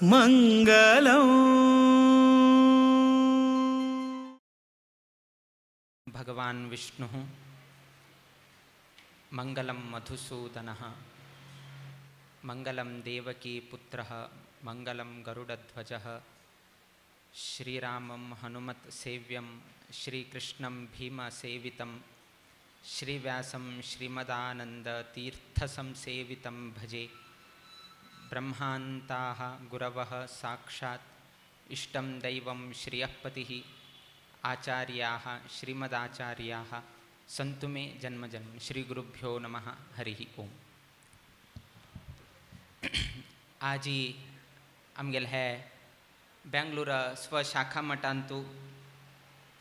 मंगलम। भगवान विष्णुः मंगलं मधुसूदनः मंगलं देवकी पुत्रः मंगलं गरुडध्वजः श्रीरामं हनुमत् सेव्यं श्रीकृष्णं भीमसेवितं श्रीव्यासं श्रीमदानन्दतीर्थसंसेवितं भजे। ब्रह्मान्ताः गुरवः साक्षात् इष्टं दैवं श्रियःपतिः आचार्याः श्रीमदाचार्याः सन्तु मे जन्म जन्म। श्री गुरुभ्यो नमः। हरिः ओम। आजी आमगेले हे बेंगलूर स्वशाखा मठांतु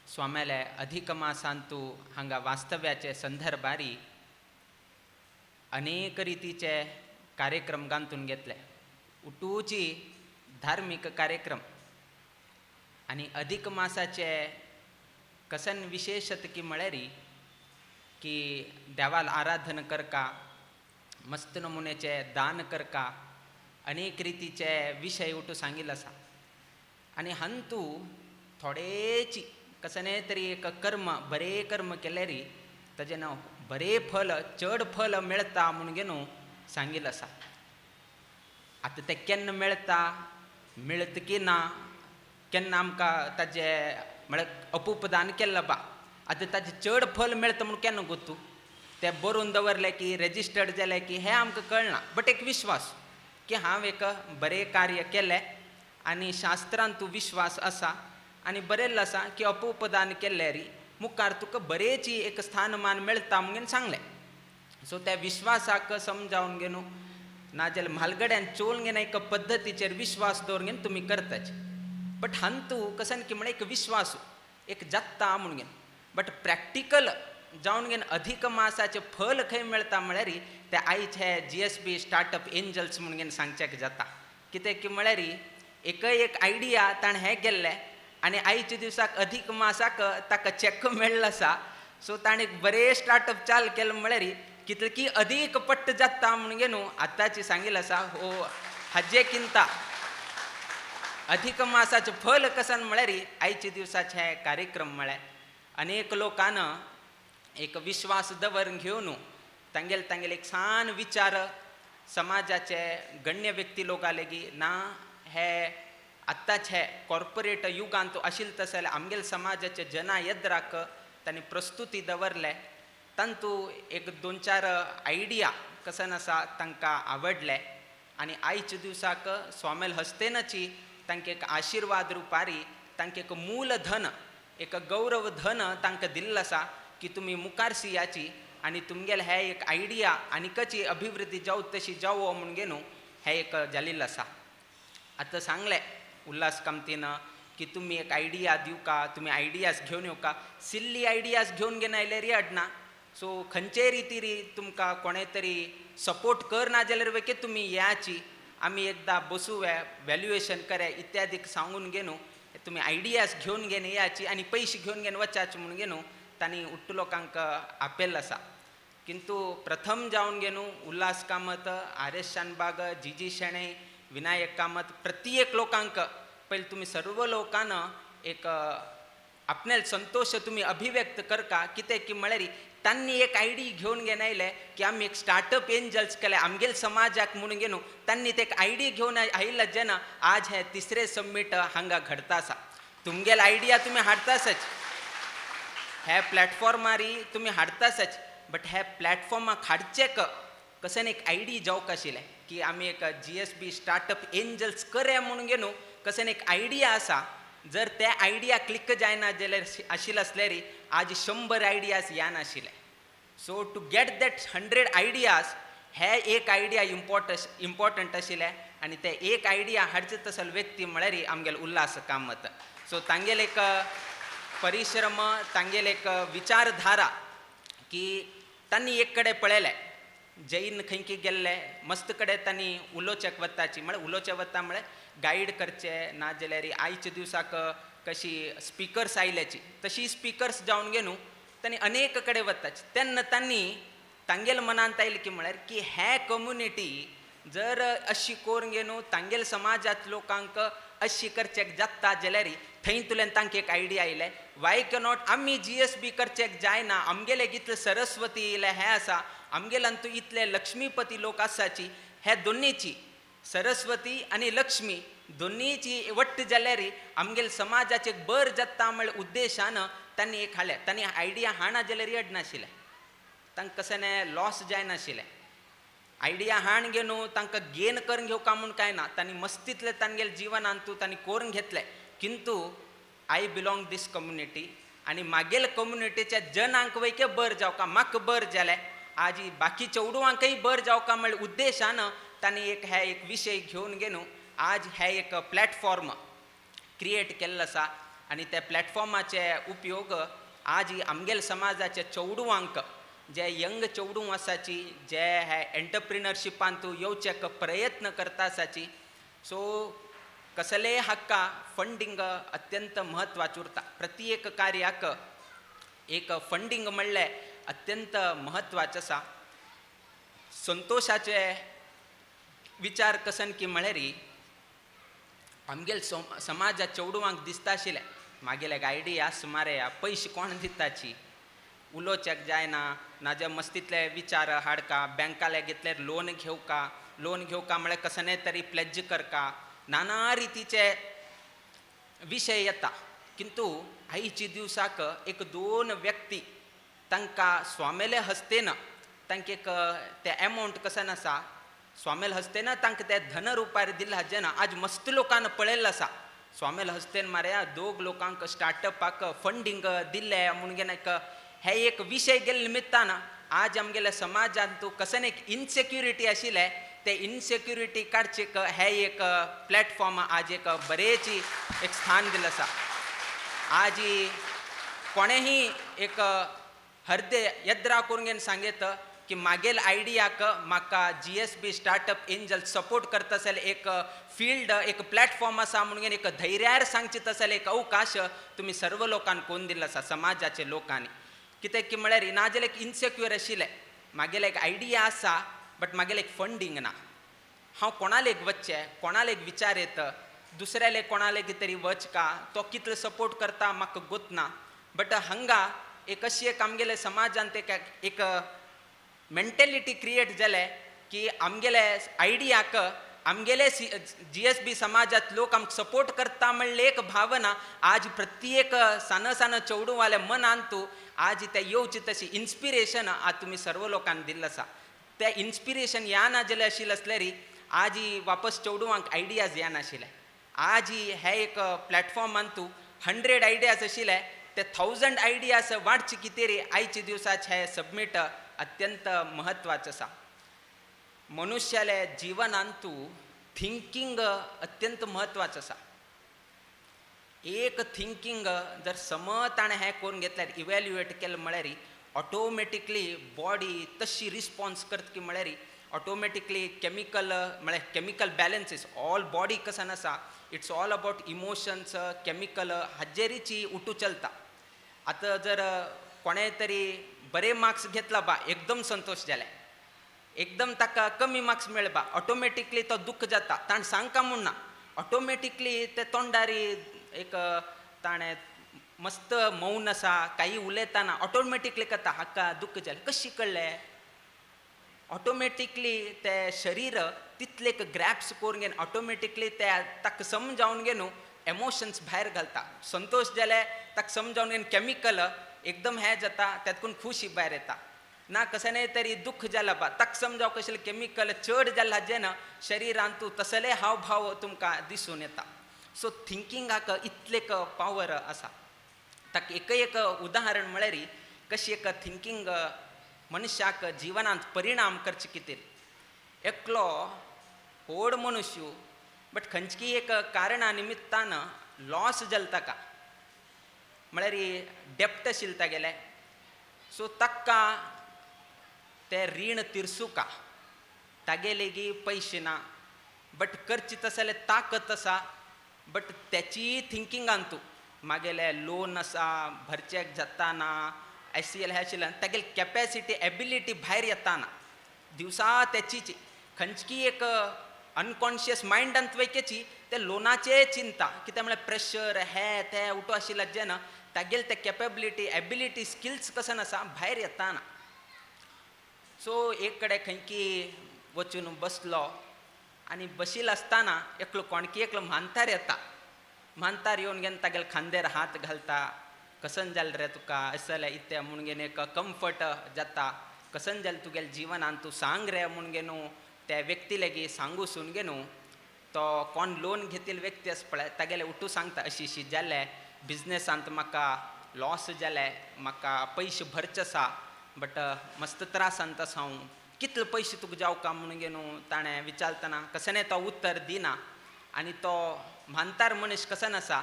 स्वाम्याले अधिक मासांतु हांगा वास्तव्याचे संदर्भारी अनेक रितीचे कार्यक्रम गांतून घेतले, उटूची धार्मीक कार्यक्रम आनी अधिक मासाचे कसन विशेषत की म्हळ्यार की देवाल आराधन करका, मस्त नमुन्याचे दान करका, अनेक रितीचे विशय उठू सांगिल्लो आसा। आनी हांतू थोडेची कसने तरी एक कर्म बरें कर्म केल्यार ताजें नांव बरें फल चड फल मेळटा म्हूण न्हू सांगिल्लो आसा। आतां तें केन्ना मेळटा, मेळत की ना, केन्ना आमकां ताजें म्हळ्यार अपुपदान केल्लें बा, आतां ताजें चड फल मेळटा म्हूण केन्ना गोतू, तें बरोवन दवरलें की रेजिस्टर्ड जालें की हें आमकां कळना, बट एक विश्वास की हांव एक बरें कार्य केलें आनी शास्त्रान तूं विश्वास आसा आनी बरयल्लें आसा की अपुपदान केल्यार मुखार तुका बरेंची एक स्थानमान मेळटा म्हणून सांगलें। सो त्या विश्वासाक समजावन घेवन नाजाल्यार म्हालगड्यान चोवन घेवन एक पद्दतीचेर विश्वास दवरून घेवन तुमी करताच, बट हांतू कसन की म्हळ्यार एक विश्वास एक जाता म्हणून घेवन, बट प्रॅक्टिकल जावन घेवन अधिक मासाचें फल खंय मेळटा म्हळ्यार ते आयज हे G S B startup angels म्हणून घेवन सांगच्याक जाता। कित्याक की म्हळ्यार एकय एक आयडिया ताणें हें केल्लें आनी आयच्या दिवसाक अधिक मासाक ताका चॅक मेळ्ळो आसा। सो ताणें एक बरें स्टार्टअप चालू केलें म्हळ्यार कितलें की अधिक पट्ट जाता म्हणून न्हू आतांची सांगिल्लें आसा। हो हाजे किंता अधिक मासाचें फल कसन म्हळ्यार आयच्या दिवसाचे हे कार्यक्रम म्हळ्यार अनेक लोकान एक विश्वास दवर घेवन तांगेले तांगेले एक सान विचार समाजाचे गण्य व्यक्ती लोकां लेगी ना हे आत्ताच हे कॉर्पोरेट युगांत आशिल्ले तशें जाल्यार आमगेले समाजाचे जना येद्राक तांणी प्रस्तुती दवरले, तांतू एक दोन चार आयडिया कसन आसा तांकां आवडले आनी आयच्या दिवसाक स्वामेल हस्तेनची तांकां एक आशिर्वाद रुपारी तांकां एक मूलधन एक गौरव धन तांकां दिल्लें आसा की तुमी मुखार सियाची आनी तुमगेले हे एक आयडिया आनीकची अभिवृद्धी जावं तशी जावो म्हणून न्हू हें एक जाल्लें आसा। आतां सांगलें उल्हास कामतीन की तुमी एक आयडिया दिवका, तुमी आयडियाज घेवन येवका, सिल्ली आयडियाज घेवन घेवन आयल्यार अडना। सो खंयचेय रितीरी तुमकां कोणें तरी सपोर्ट करना जाल्यार वेके तुमी येयाची, आमी एकदां बसुया, वॅल्युएशन करा इत्यादी सांगून घेवन तुमी आयडियाज घेवन घेवन येयाची आनी पयशे घेवन घेवन वचाचे म्हणून न्हू तांणी उट्टू लोकांक आपेल आसा। किंतु प्रथम जावन घेवन उल्हास कामत, आर एस शानबाग, जी जी शेणै, विनायक कामत प्रत्येक लोकांक पयलीं तुमी सर्व लोकांना एक आपणाले संतोष तुमी अभिव्यक्त करका। कितें की म्हळ्यार तांणी एक आयडी घेवन घेवन आयले की आमी एक स्टार्टअप एंजल्स केले आमगेले समाजाक म्हणून घेवन तांणी ते एक आयडी घेवन आयिल्ले जेन्ना आज हे तिसरे समीट हांगा घडता आसा। तुमगेले आयडिया तुमी हाडतासच, ह्या प्लॅटफॉर्मारी तुमी हाडतासच, बट ह्या प्लॅटफॉर्माक हाडचें कशें एक आयडी जावंक आशिल्लें की आमी एक G S B startup angels करया म्हणून घेवन कशें एक आयडिया आसा, जर ते आयडिया क्लिक जायना जाल्यार आशिल्लें आसल्यार आज 100 आयडियाज या नाशिल्ले। So to get that 100 ideas हे एक आयडिया इम्पॉर्टंट आशिल्लें आनी ते एक आयडिया हाडचे तसो व्यक्ती म्हळ्यार आमगेलो उल्हास कामत। सो तांगेले एक परिश्रम, तांगेले एक विचारधारा की तांणी एक कडेन पळयलें जैन खंयकी गेल्ले मस्त कडेन तांणी उलोवच्याक वताची, म्हळ्यार उलोवचे वता म्हळ्यार गायड करचे ना जाल्यार आयच्या दिवसाक कशी स्पिकर्स आयल्याची तशी स्पिकर्स जावन घेवन तांणी अनेक कडेन वताची। तेन्ना तांणी तांगेले मनांत आयलें की म्हळ्यार की हे कम्युनिटी जर अशी कोरून घेवन तांगेले समाजांत लोकांक अशी करचेक जाता जाल्यार थंय तुल्यान तांकां एक आयडिया आयले, वाय कॅनॉट आमी जीएसबी करचेक जायना? आमगेले इतले सरस्वती इले हें आसा, आमगेल्यान तूं इतले लक्ष्मीपती लोक आसाची, हे दोन्नीची सरस्वती आनी लक्ष्मी दोन्नीची वट्ट जाल्यार आमगेले समाजाचे बर जाता म्हळ्या उद्देशान तांणी एक हाडलें. तांणी आयडिया हाणा जाल्यार अडनाशिल्लें, तांकां कशें लॉस जायनाशिल्लें. आयडिया हाण घेवन तांकां गेन करून घेवका म्हूण कांय ना, तांणी मस्तींतलें तांगेले जिवनांत तूं तांणी करून घेतलें. किंतु I belong these community आनी मागेले कम्युनिटीच्या जनांक वयके बर जावका, म्हाका बर जालें, आज बाकी चेडवांकय बर जावका म्हळ्या उद्देशान तांणी एक हे एक विशय घेवन घेवन आज हे एक प्लॅटफॉर्म क्रिएट केल्लो आसा. आनी त्या प्लॅटफॉर्माचे उपयोग आज आमगेले समाजाच्या चेडवांक, जे यंग चेडूं आसाची, जे हे एंटरप्रिनरशिपांतू येवचे प्रयत्न करता आसाची. सो कसलेय हक्का फंडींग अत्यंत म्हत्वाचें उरता. प्रति एक कार्याक एक फंडींग म्हणलें अत्यंत म्हत्वाचें आसा. संतोशाचे विचार कसन की म्हळ्यार आमगेले समाजा चेडवांक दिसता आशिल्लें मागेले आयडिया सुमारे पयशे कोण दिताची, उलोवच्याक जायना, नाजाल्यार मस्तींतले विचार हाडका, बँकाले घेतल्यार लोन घेवका, लोन घेवका म्हळ्यार कसले तरी प्लेज करका, नाना रितीचे विशय येता. किंतु आयच्या दिवसाक एक दोन व्यक्ती तांकां स्वामेले हस्तेन तांकां एक ते एमावंट कसन आसा, स्वामेल हस्तेन तांकां ते धन रुपार दिला जेन्ना आज मस्त लोकांनी पळयल्लो आसा. स्वामेल हस्तेन मारया दोग लोकांक स्टार्टअपाक फंडींग दिल्लें म्हणून एक हे एक विशय गेल्ले निमित्तान आज आमगेल्या समाजांत तूं कसन एक इनसेक्युरिटी आशिल्लें ते इनसेक्युरिटी काडचे हे एक प्लॅटफॉर्म आज एक बरेची एक स्थान दिलें आसा. आज कोणेंही एक हर्दे यद्रा करून घेवन सांगेत की मागेल आयडियाक म्हाका जीएसबी स्टार्टअप एंजल सपोर्ट करता जाल्यार एक फिल्ड एक प्लॅटफॉर्म आसा म्हणून एक धैर्यार सांगचे तसले एक अवकाश तुमी सर्व लोकांक कोण दिल्लो आसा समाजाचे लोकांनी. कित्याक की म्हळ्यार नाजाल्यार एक इनसेक्युअर आशिल्लें, मागेले एक आयडिया आसा बट मागेले एक फंडींग ना, हांव कोणालेक वचचें, कोणालेक विचार येत, दुसऱ्याले कोणाले तरी वच का, तो कितलो सपोर्ट करता म्हाका गोत ना. बट हांगा एक अशी एक आमगेले समाजांत एक एक मेंटेलिटी क्रिएट जाले की आमगेले आयडियाक आमगेले जीएसबी समाजांत लोक आमकां सपोर्ट करता म्हणले एक भावना आज प्रत्येक सान सान चेडूंवाल्या मनांत तूं आज ते येवची तशी इन्स्पिरेशन आज तुमी सर्व लोकांक दिल्लें आसा. ते इन्स्पिरेशन या ना जाल्यार आशिल्लें आसल्यार आज वापस चेडवांक आयडियाज या नाशिल्ले. आज हे एक प्लॅटफॉर्मान तूं 100 आयडियाज आशिल्ले ते 1000 आयडियाज वाडचे कितें रे आयच्या दिवसाचे हे सबमीट अत्यंत म्हत्वाचें आसा. मनुष्याले जिवनांतू थिंकींग अत्यंत म्हत्वाचें आसा. एक थिंकींग जर समत ताणें हें करून घेतल्यार इवेल्युएट केलें म्हळ्यार ऑटोमॅटिकली बॉडी तशी रिस्पॉन्स करता की म्हळ्यार ऑटोमॅटिकली केमिकल म्हळ्यार केमिकल बॅलन्सीस ऑल बॉडी कसन आसा, it's all about emotions chemical हाजेरीची उठू चलता. आतां जर कोणें तरी बरे मार्क्स घेतला बा एकदम संतोश जाले, एकदम ताका कमी मार्क्स मेळ्ळे बा ऑटोमॅटिकली तो दुख्ख जाता, ताणें सांगका म्हूण ना, ऑटोमॅटिकली ते तोंडारी एक ताणें मस्त मौन आसा, काही उलयतना ऑटोमॅटिकली कता हाका दुख्ख जालें, कशी कळ्ळें? ऑटोमॅटिकली ते शरीर तितले ग्रॅप्स करून घेवन ऑटोमॅटिकली ते ताका समजावन घेवन एमोशन्स भायर घालता. संतोश जाले ताका समजावन घेवन केमिकल एकदम हें जाता, तातूंत खुशी भायर येता. ना कसलें तरी दुख्ख जालां बा ताका समजाव कसलें केमिकल चड जालें हाजें ना शरिरांत तूं तसले हावभाव तुमकां दिसून येता. सो थिंकिंगाक इतलें पावर आसा. ताका एक एक उदाहरण म्हळ्यार कशी एक थिंकींग मनशाक जिवनांत परिणाम करचे कितें. एकलो व्हड मनुष्य बट खंयची एक कारणा निमित्तान लॉस जालो ताका, म्हळ्यार डेप्ट आशिल्लें तागेलें. सो ताका तें रीण तिरसुका तागेलेगी पयशे ना, बट करची तसले ताकत आसा, बट तेची थिंकिंगान तूं मागेलें लोन आसा भरचेक जाता ना, एस सी एल हें आशिल्ल्यान तागेली कॅपेसिटी एबिलिटी भायर येता ना दिवसा तेचीच. खंयची एक अनकॉन्शियस मायंडांत वयकेची ते लोनाचे चिंता, कित्याक म्हळ्यार प्रेशर हे ते उठो आशिल्ले जेन्ना तागेले ते कॅपेबिलिटी एबिलिटी स्किल्स कसन आसा भायर येताना. सो एक कडेन खंयकी वचून बसलो आनी बशिल्लो आसतना एकलो कोणकी एकलो म्हांतार येता. म्हांतार येवन घेवन तागेले खांद्यार हात घालता, कसन जालें रे तुका, अशें जालें इत्तें म्हूण घेवन एक कम्फर्ट जाता, कसन जालें तुगेलें जिवनान तूं सांग रे म्हूण घेवन त्या व्यक्ती लागीं सांगू सून घेवन तो कोण लोन घेतिल्लो व्यक्ती आसा पळय तागेले उठू सांगता अशी अशी जालें बिजनेसांत म्हाका लॉस जालें, म्हाका पयशे भरचे आसा, बट मस्त त्रासांत आसा हांव, कितले पयशे तुका जावका म्हणून घेवन ताणें विचारतना कसने तो उत्तर दिना. आनी तो म्हांतार मनीस कसन आसा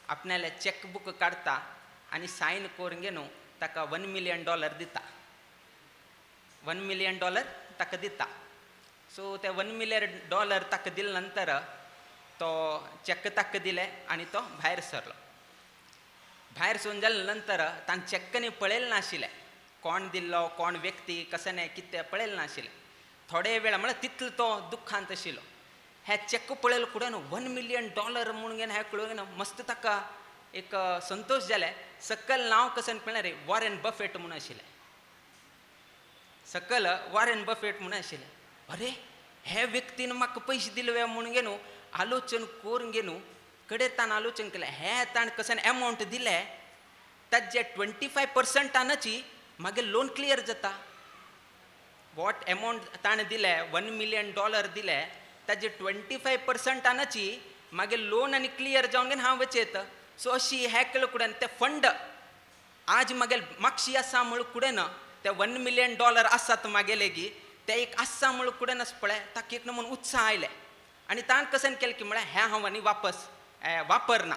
आपणाले चॅकबूक काडटा आनी सायन करून घेवन ताका $1 मिलियन दिता, $1 मिलियन ताका दिता. सो ते $1 मिलियन ताका दिले नंतर तो चॅक ताका दिले आनी तो भायर सरलो. भायर सरून जाले नंतर ताणें चॅक्कनी पळयलें नाशिल्लें, कोण दिल्लो कोण व्यक्ती कशें कितें पळयलें नाशिल्लें. थोडे वेळ म्हळ्यार तितलो तो दुख्खांत आशिल्लो. हे चॅक पळयलो कुडेन $1 मिलियन म्हणून घेवन हें कळून मस्त ताका एक संतोश जालें. सकल नांव कशें पळयलें रे, वॉरेन बफेट म्हणून आशिल्लें, सकल वॉरेन बफेट म्हणून आशिल्लें. अरे हे व्यक्तीन म्हाका पयशे दिले म्हणून घेवन आलोचन करून घेवन कडेन ताणें आलोचन केलें, हे ताणें कशें एमावंट दिले ताजे 25%नाची मागीर लोन क्लियर जाता. What amount ताणें दिले $1 मिलियन दिले ताजे 25%नाची मागीर लोन आनी क्लियर जावन घेवन हांव वचेत. सो अशी हें केलें कुडेन ते फंड आज मागीर मागशी आसा म्हूण कुडेन ते $1 मिलियन आसात मागेलेगी ते एक आसा म्हूण कुडेन आसा पळय ताका एक नमून उत्साह आयले आनी ताणें कशें केलें की म्हळ्यार हें हांव आनी वापस वापरना.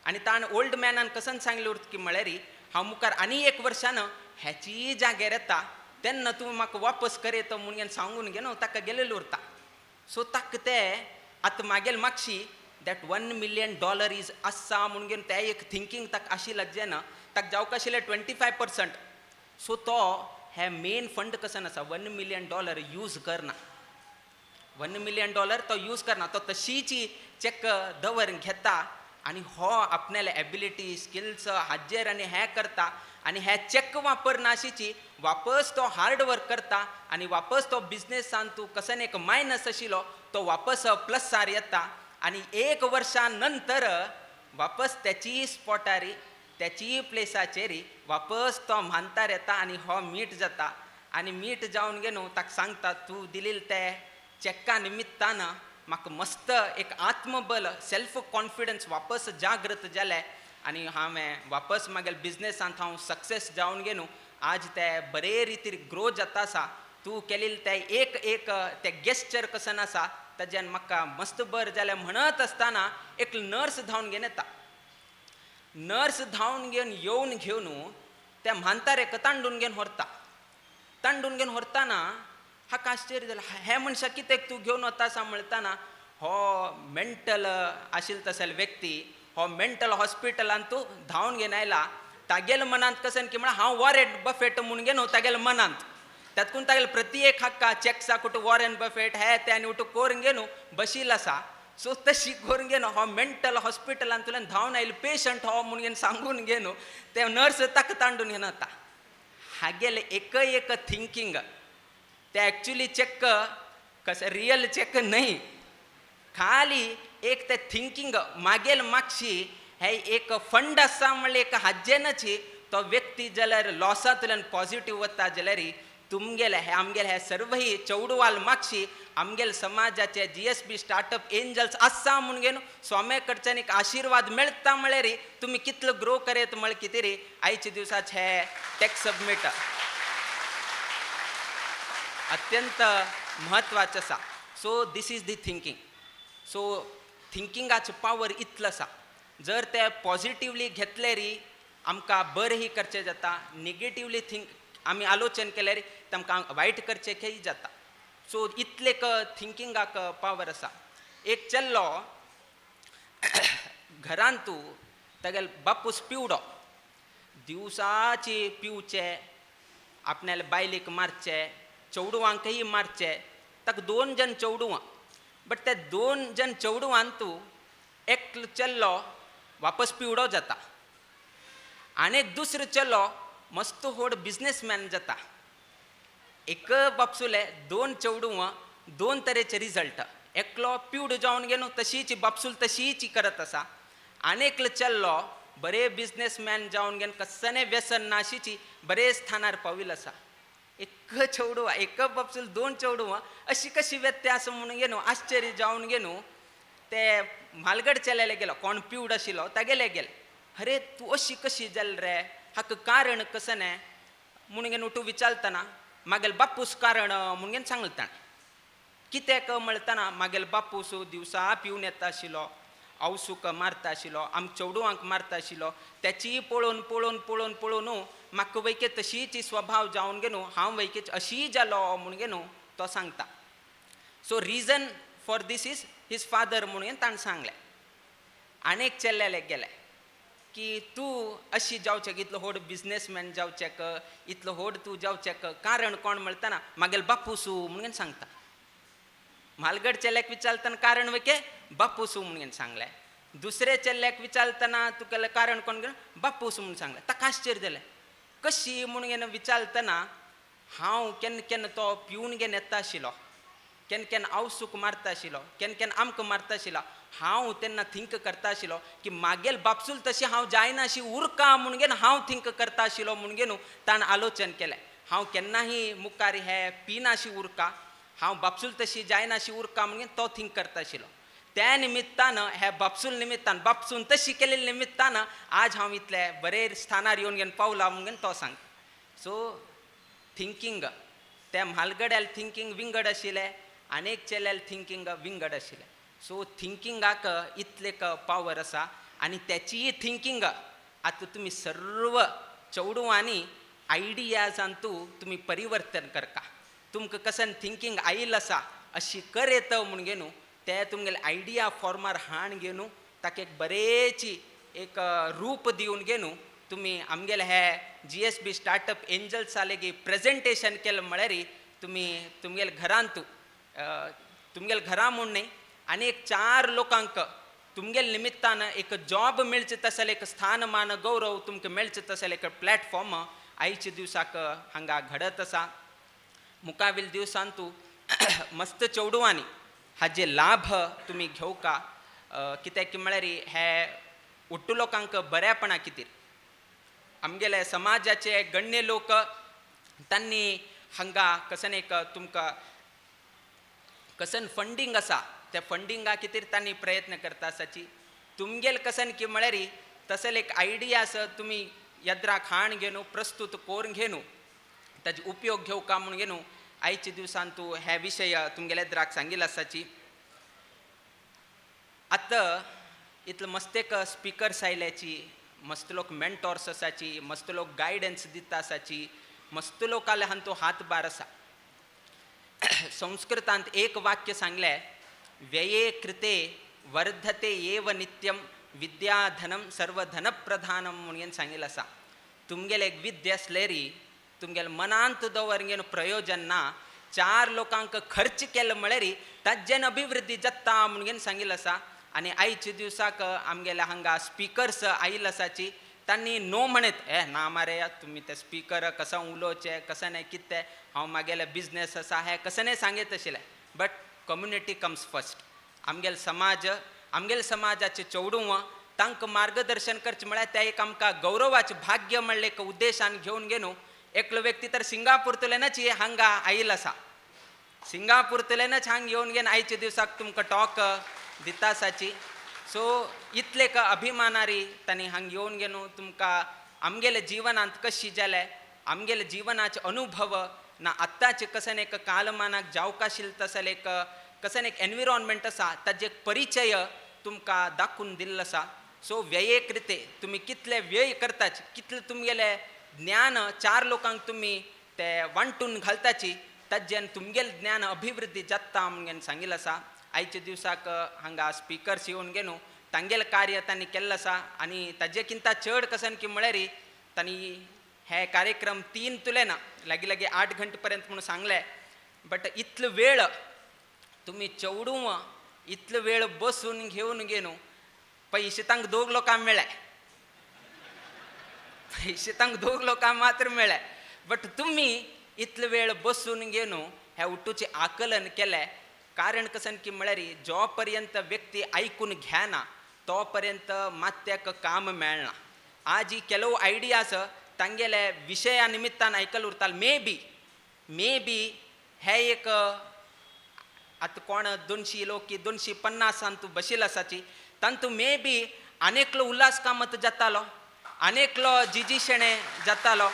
आनी ताणें ओल्ड मॅनान कसन सांगलें उरता की म्हळ्यार हांव मुखार आनी एक वर्सान हेची जाग्यार येता तेन्ना तूं म्हाका वापस करयता म्हणून सांगून घेवन ताका गेलेलो उरता. सो ताका ते आतां मागेल मागशी that $1 million is आसा म्हणून घेवन ते एक थिंकींग ताका आशिल्लें जेन्ना ताका जावंक आशिल्लें 25%. सो तो हे मेन फंड कसन आसा $1 मिलियन यूज करना, $1 मिलियन तो यूज करना, तो तशीच चॅक दवर घेता आनी हो आपणाले एबिलिटी स्किल्स हाजेर आनी हें करता आनी हे चॅक वापरना अशीची वापस तो हार्ड वर्क करता आनी वापस तो बिजनेसान तूं कसन एक मायनस आशिल्लो तो वापस प्लसार येता आनी एक वर्सा नंतर वापस त्याची स्पॉटारी त्याची प्लेसाचेर वापस तो म्हांतार येता आनी हो मीट जाता आनी मीट जावन घेवन ताका सांगता तूं दिलेले ते चॅका निमित्तान म्हाका मस्त एक आत्मबल सेल्फ कॉन्फिडन्स वापस जागृत जालें आनी हांवें वापस म्हागेले बिजनेसांत हांव सक्सेस जावन घेवन आज ते बरे रितीर ग्रो जाता आसा. तूं केलेले ते एक एक ते गेस्चर कसन आसा ताज्यान म्हाका मस्त बरें जालें म्हणत आसतना एक नर्स धांवन घेवन येता. नर्स धांवन घेवन येवन घेवन त्या म्हांतारेक तांडून घेवन व्हरता. तांडून घेवन व्हरतना हाका आश्चर्य जालें, हे मनशाक कित्याक तूं घेवन वता आसा म्हणतना हो मेंटल आशिल्लो तसलो व्यक्ती हो मेंटल हॉस्पिटलान तूं धांवन घेवन आयला. तागेल्या मनांत कशें की म्हळ्यार हांव वॉरेन बफेट म्हणून घेवन तागेल्या मनांत तातूंत तागेले प्रति एक हक्का चॅक्सा कुठं वॉरेन बफेट हे ते आनी उठू करून घेवन बशिल्लो आसा. सो तशी करून घेवन हो मेंटल हॉस्पिटलांतल्यान धांवन आयलो पेशंट हो म्हणून घेवन सांगून घेवन ते नर्स ताका तांडून घेवन वता. हागेलें एकय एक थिंकींग ते एक्चुली चॅक कशें रियल चॅक न्हय, खाली एक ते थिंकींग मागेल मागशी हे एक फंड आसा म्हणल्यार एक हाजेनच तो व्यक्ती जाल्यार लॉसांतल्यान पॉझिटीव वता जाल्यार तुमगेले हे आमगेले हे सर्वही चौडवाल मागशी आमगेले समाजाचे GSB startup angels आसा म्हणून घेवन स्वाम्या कडच्यान एक आशिर्वाद मेळटा म्हळ्यार तुमी कितलो ग्रो करेत म्हळ्यार कितें रे आयच्या दिवसाच हे टॅक्स सबमीट अत्यंत म्हत्वाचें आसा. So this is the thinking. So थिंकिंगाचो power इतलो आसा, जर ते पॉझिटिवली घेतले री आमकां बरेंही करचें जाता, निगेटिवली थिंक आमी आलोचन केल्यार तांकां वायट करचें खेय जाता. सो इतले थिंकिंगाक पावर आसा. एक चल्लो घरांतू तागेलो बापूस पिवडो, दिवसाची पिवचे, आपणाले बायलेक मारचे, चेडवांकय मारचे. ताका दोन जन चेडवां, बट ते दोन जन चेडवांतू एकलो चेडो वापस पिवडो जाता आनी एक दुसरो चलो मस्त व्हड बिजनेसमॅन जाता. एक बापसुले दोन चेडवां, दोन तरेचे रिजल्ट. एकलो पिवडो जावन घेवन तशीच बापसूल तशीच करत आसा आनी एकलो चेडो बरे बिजनेसमॅन जावन घेवन कसलें व्यसन नाशिची बरे स्थानार पाविल्लो आसा. एक चेडवां, एक बापसूल दोन चेडवां, अशी कशी व्यत्यास म्हणून घेवन आश्चर्य जावन घेवन ते म्हालगड चेल्याले गेलो, कोण पिवड आशिल्लो तागेले गेले. अरे तूं अशी कशी जाल रे, हाका कारण कसलें म्हणून घेवन तूं विचारतना मागेल बापूस कारण म्हणून घेवन सांगलें ताणें. कित्याक म्हणतना मागेल बापूस दिवसा पिवन येता आशिल्लो, आवसूक मारता आशिल्लो, आमच्या चेडवांक मारता आशिल्लो, त्याची पळोवन पळोवन पळोवन पळोवन म्हाका वैके तशीच स्वभाव जावन घेवन हांव वैके अशी जालो म्हणून घेवन तो सांगता. So reason for this is his father म्हणून ताणें सांगलें. आनी एक चेल्ल्याले गेले की तूं अशी जावचेक, इतलो व्हड बिजनेसमॅन जावचेक, इतलो व्हड तूं जावचेक कारण कोण म्हणतना मागेल बापूसू म्हणून सांगता. म्हालगड चेल्याक विचारतना कारण वके बापूसू म्हणून सांगलें. दुसरे चेल्ल्याक विचारतना तुगेलें कारण कोण बापूस म्हणून सांगलें. ताका आश्चर्य जालें, कशी म्हणून विचारतना हांव केन्ना केन्ना तो पिवन घेवन येता आशिल्लो, केन्ना केन्ना आवसूक मारता आशिल्लो, केन्ना केन्ना आमकां मारता आशिल्लो, हांव तेन्ना थिंक करता आशिल्लो की मागेल बापसूल तशें हांव जायना अशी उरका म्हणून घेवन हांव थिंक करता आशिल्लो म्हणून घेवन ताणें आलोचन केलें. हांव केन्नाही मुखार हे पिनाशी उरका, हांव बापसूल तशी जायनाशी उरका म्हणून तो थिंक करता आशिल्लो. त्या निमित्तान ह्या बापसूल निमित्तान बापसून तशी केलेल्या निमित्तान आज हांव इतले बरे स्थानार येवन घेवन पावला म्हणून तो सांगता. सो थिंकींग त्या म्हालगड्याल थिंकींग विंगड आशिल्लें आनी एक चेल्याल थिंकींग विंगड आशिल्लें. सो थिंकिंगाक इतलें पावर आसा आनी त्याचीय थिंकींग आतां तुमी सर्व चेडवांनी आयडियाजांतू तुमी परिवर्तन करता. तुमकां कसन थिंकींग आयिल्ल आसा अशी कर येता म्हूण घेवन ते तुमगेले आयडिया फॉर्मार हाण घेवन ताका एक बरेची एक रूप दिवन घेवन तुमी आमगेले हे GSB startup एंजल्सा लेगीत प्रेजेंटेशन केलें म्हळ्यार तुमी तुमगेले घरांत तुमगेले घरा म्हूण न्ही आनी एक चार लोकांक तुमगेले निमित्तान एक जॉब मेळचें तसलें एक स्थानमान गौरव तुमकां मेळचें तसलें एक प्लॅटफॉर्म आयच्या दिवसाक हांगा घडत आसा. मुखावेल दिवसांतू मस्त चेडवांनी हाजे लाभ तुमी घेवका, कित्याक म्हळ्यार हे उट्टू लोकांक बऱ्यापणा खातीर आमगेले समाजाचे गण्य लोक तांणी हांगा कसन एक तुमकां कसन फंडींग आसा त्या फंडिंगा खातीर तांणी प्रयत्न करता आसाची. तुमगेल कसन की म्हळ्यार तसले एक आयडिया आसा तुमी यद्राक हाण घेवन प्रस्तूत करून घेवन ताजे उपयोग घेवका म्हूण घेवन आयच्या दिवसान तूं हे विशय तुमगेले येद्राक सांगिल्लो आसाची. आतां इतले मस्तेक स्पिकर्स आयल्याची, मस्त लोक मेंटॉर्स आसाची, मस्त लोक गायडन्स दिता आसाची, मस्त लोकाले हांतू हातभार आसा. संस्कृतांत एक वाक्य सांगलें, व्यये कृते वर्धते एव नित्यम विद्याधनम सर्वधनप्रधानम म्हणून सांगिल्लें आसा. तुमगेले एक विद्या आसलेरी तुमगेले मनांत दवर घेवन प्रयोजन ना, चार लोकांक खर्च केलो म्हळ्यार ताज्यान अभिवृद्धी जाता म्हणून सांगिल्लें आसा. आनी आयच्या दिवसाक आमगेले हांगा स्पिकर्स आयिल्ले आसाची तांणी नो म्हणत ए ना मारे तुमी ते स्पिकर कसो उलोवचें कशें न्हय कितें हांव मागेले बिजनेस आसा हें कशें न्हय सांगीत आशिल्लें. But community comes first. आमगेले समाज आमगेले समाजाचे चेडवां तांकां मार्गदर्शन करचें म्हळ्यार तें एक आमकां गौरवाचें भाग्य म्हणलें एक उद्देशान घेवन घेवन एकलो व्यक्ती तर सिंगापूरतल्यानच हांगा आयिल्लो आसा, सिंगापूरतल्यानच हांगा येवन घेवन आयच्या दिवसाक तुमकां टॉक दिता आसाची. सो इतले एक अभिमानारी तांणी हांगा येवन घेवन तुमकां आमगेले जिवनांत कशी जालें, आमगेले जिवनाचे अनुभव ना आत्ताचे कसन एक कालमानाक जावंक आशिल्लें तसलें एक कसन एक एनविरोनमेंट आसा ताजे एक परिचय तुमकां दाखोवन दिल्लो आसा. सो व्यये कृते तुमी कितले व्यय करताची, कितले तुमगेले ज्ञान चार लोकांक तुमी ते वांटून घालताची ताज्यान तुमगेलें ज्ञान अभिवृद्धी जाता म्हणून सांगिल्लें आसा. आयच्या दिवसाक हांगा स्पिकर्स येवन घेवन तांगेलें कार्य तांणी केल्लें आसा आनी ताजे किंता चड कसन की म्हळ्यार तांणी हे कार्यक्रम 3 तुले ना लागीं लागीं 8 घंटे पर्यंत म्हणून सांगलें, बट इतलो वेळ तुमी चेवडूं इतलो वेळ बसून घेवन घेवन पयशे तांकां दोग लोकांक मेळ्ळे, पयशे तांकां दोग लोकांक मात्र मेळ्ळे, बट तुमी इतलो वेळ बसून घेवन ह्या उटूचें आकलन केलें. कारण कसन की म्हळ्यार जो पर्यंत व्यक्ती आयकून घेना तो पर्यंत मात्याक काम मेळना. आज ही ಕೆಲವು आयडियाज तांगेले विशया निमित्तान आयकल उरताले. मे बी हे एक आतां कोण 200 लोक की 250 तूं बशिल्लो आसाची, तांतू मे बी आनेकलो उल्हास कामत जातालो, आनेकलो जिजी शेणे जातालो,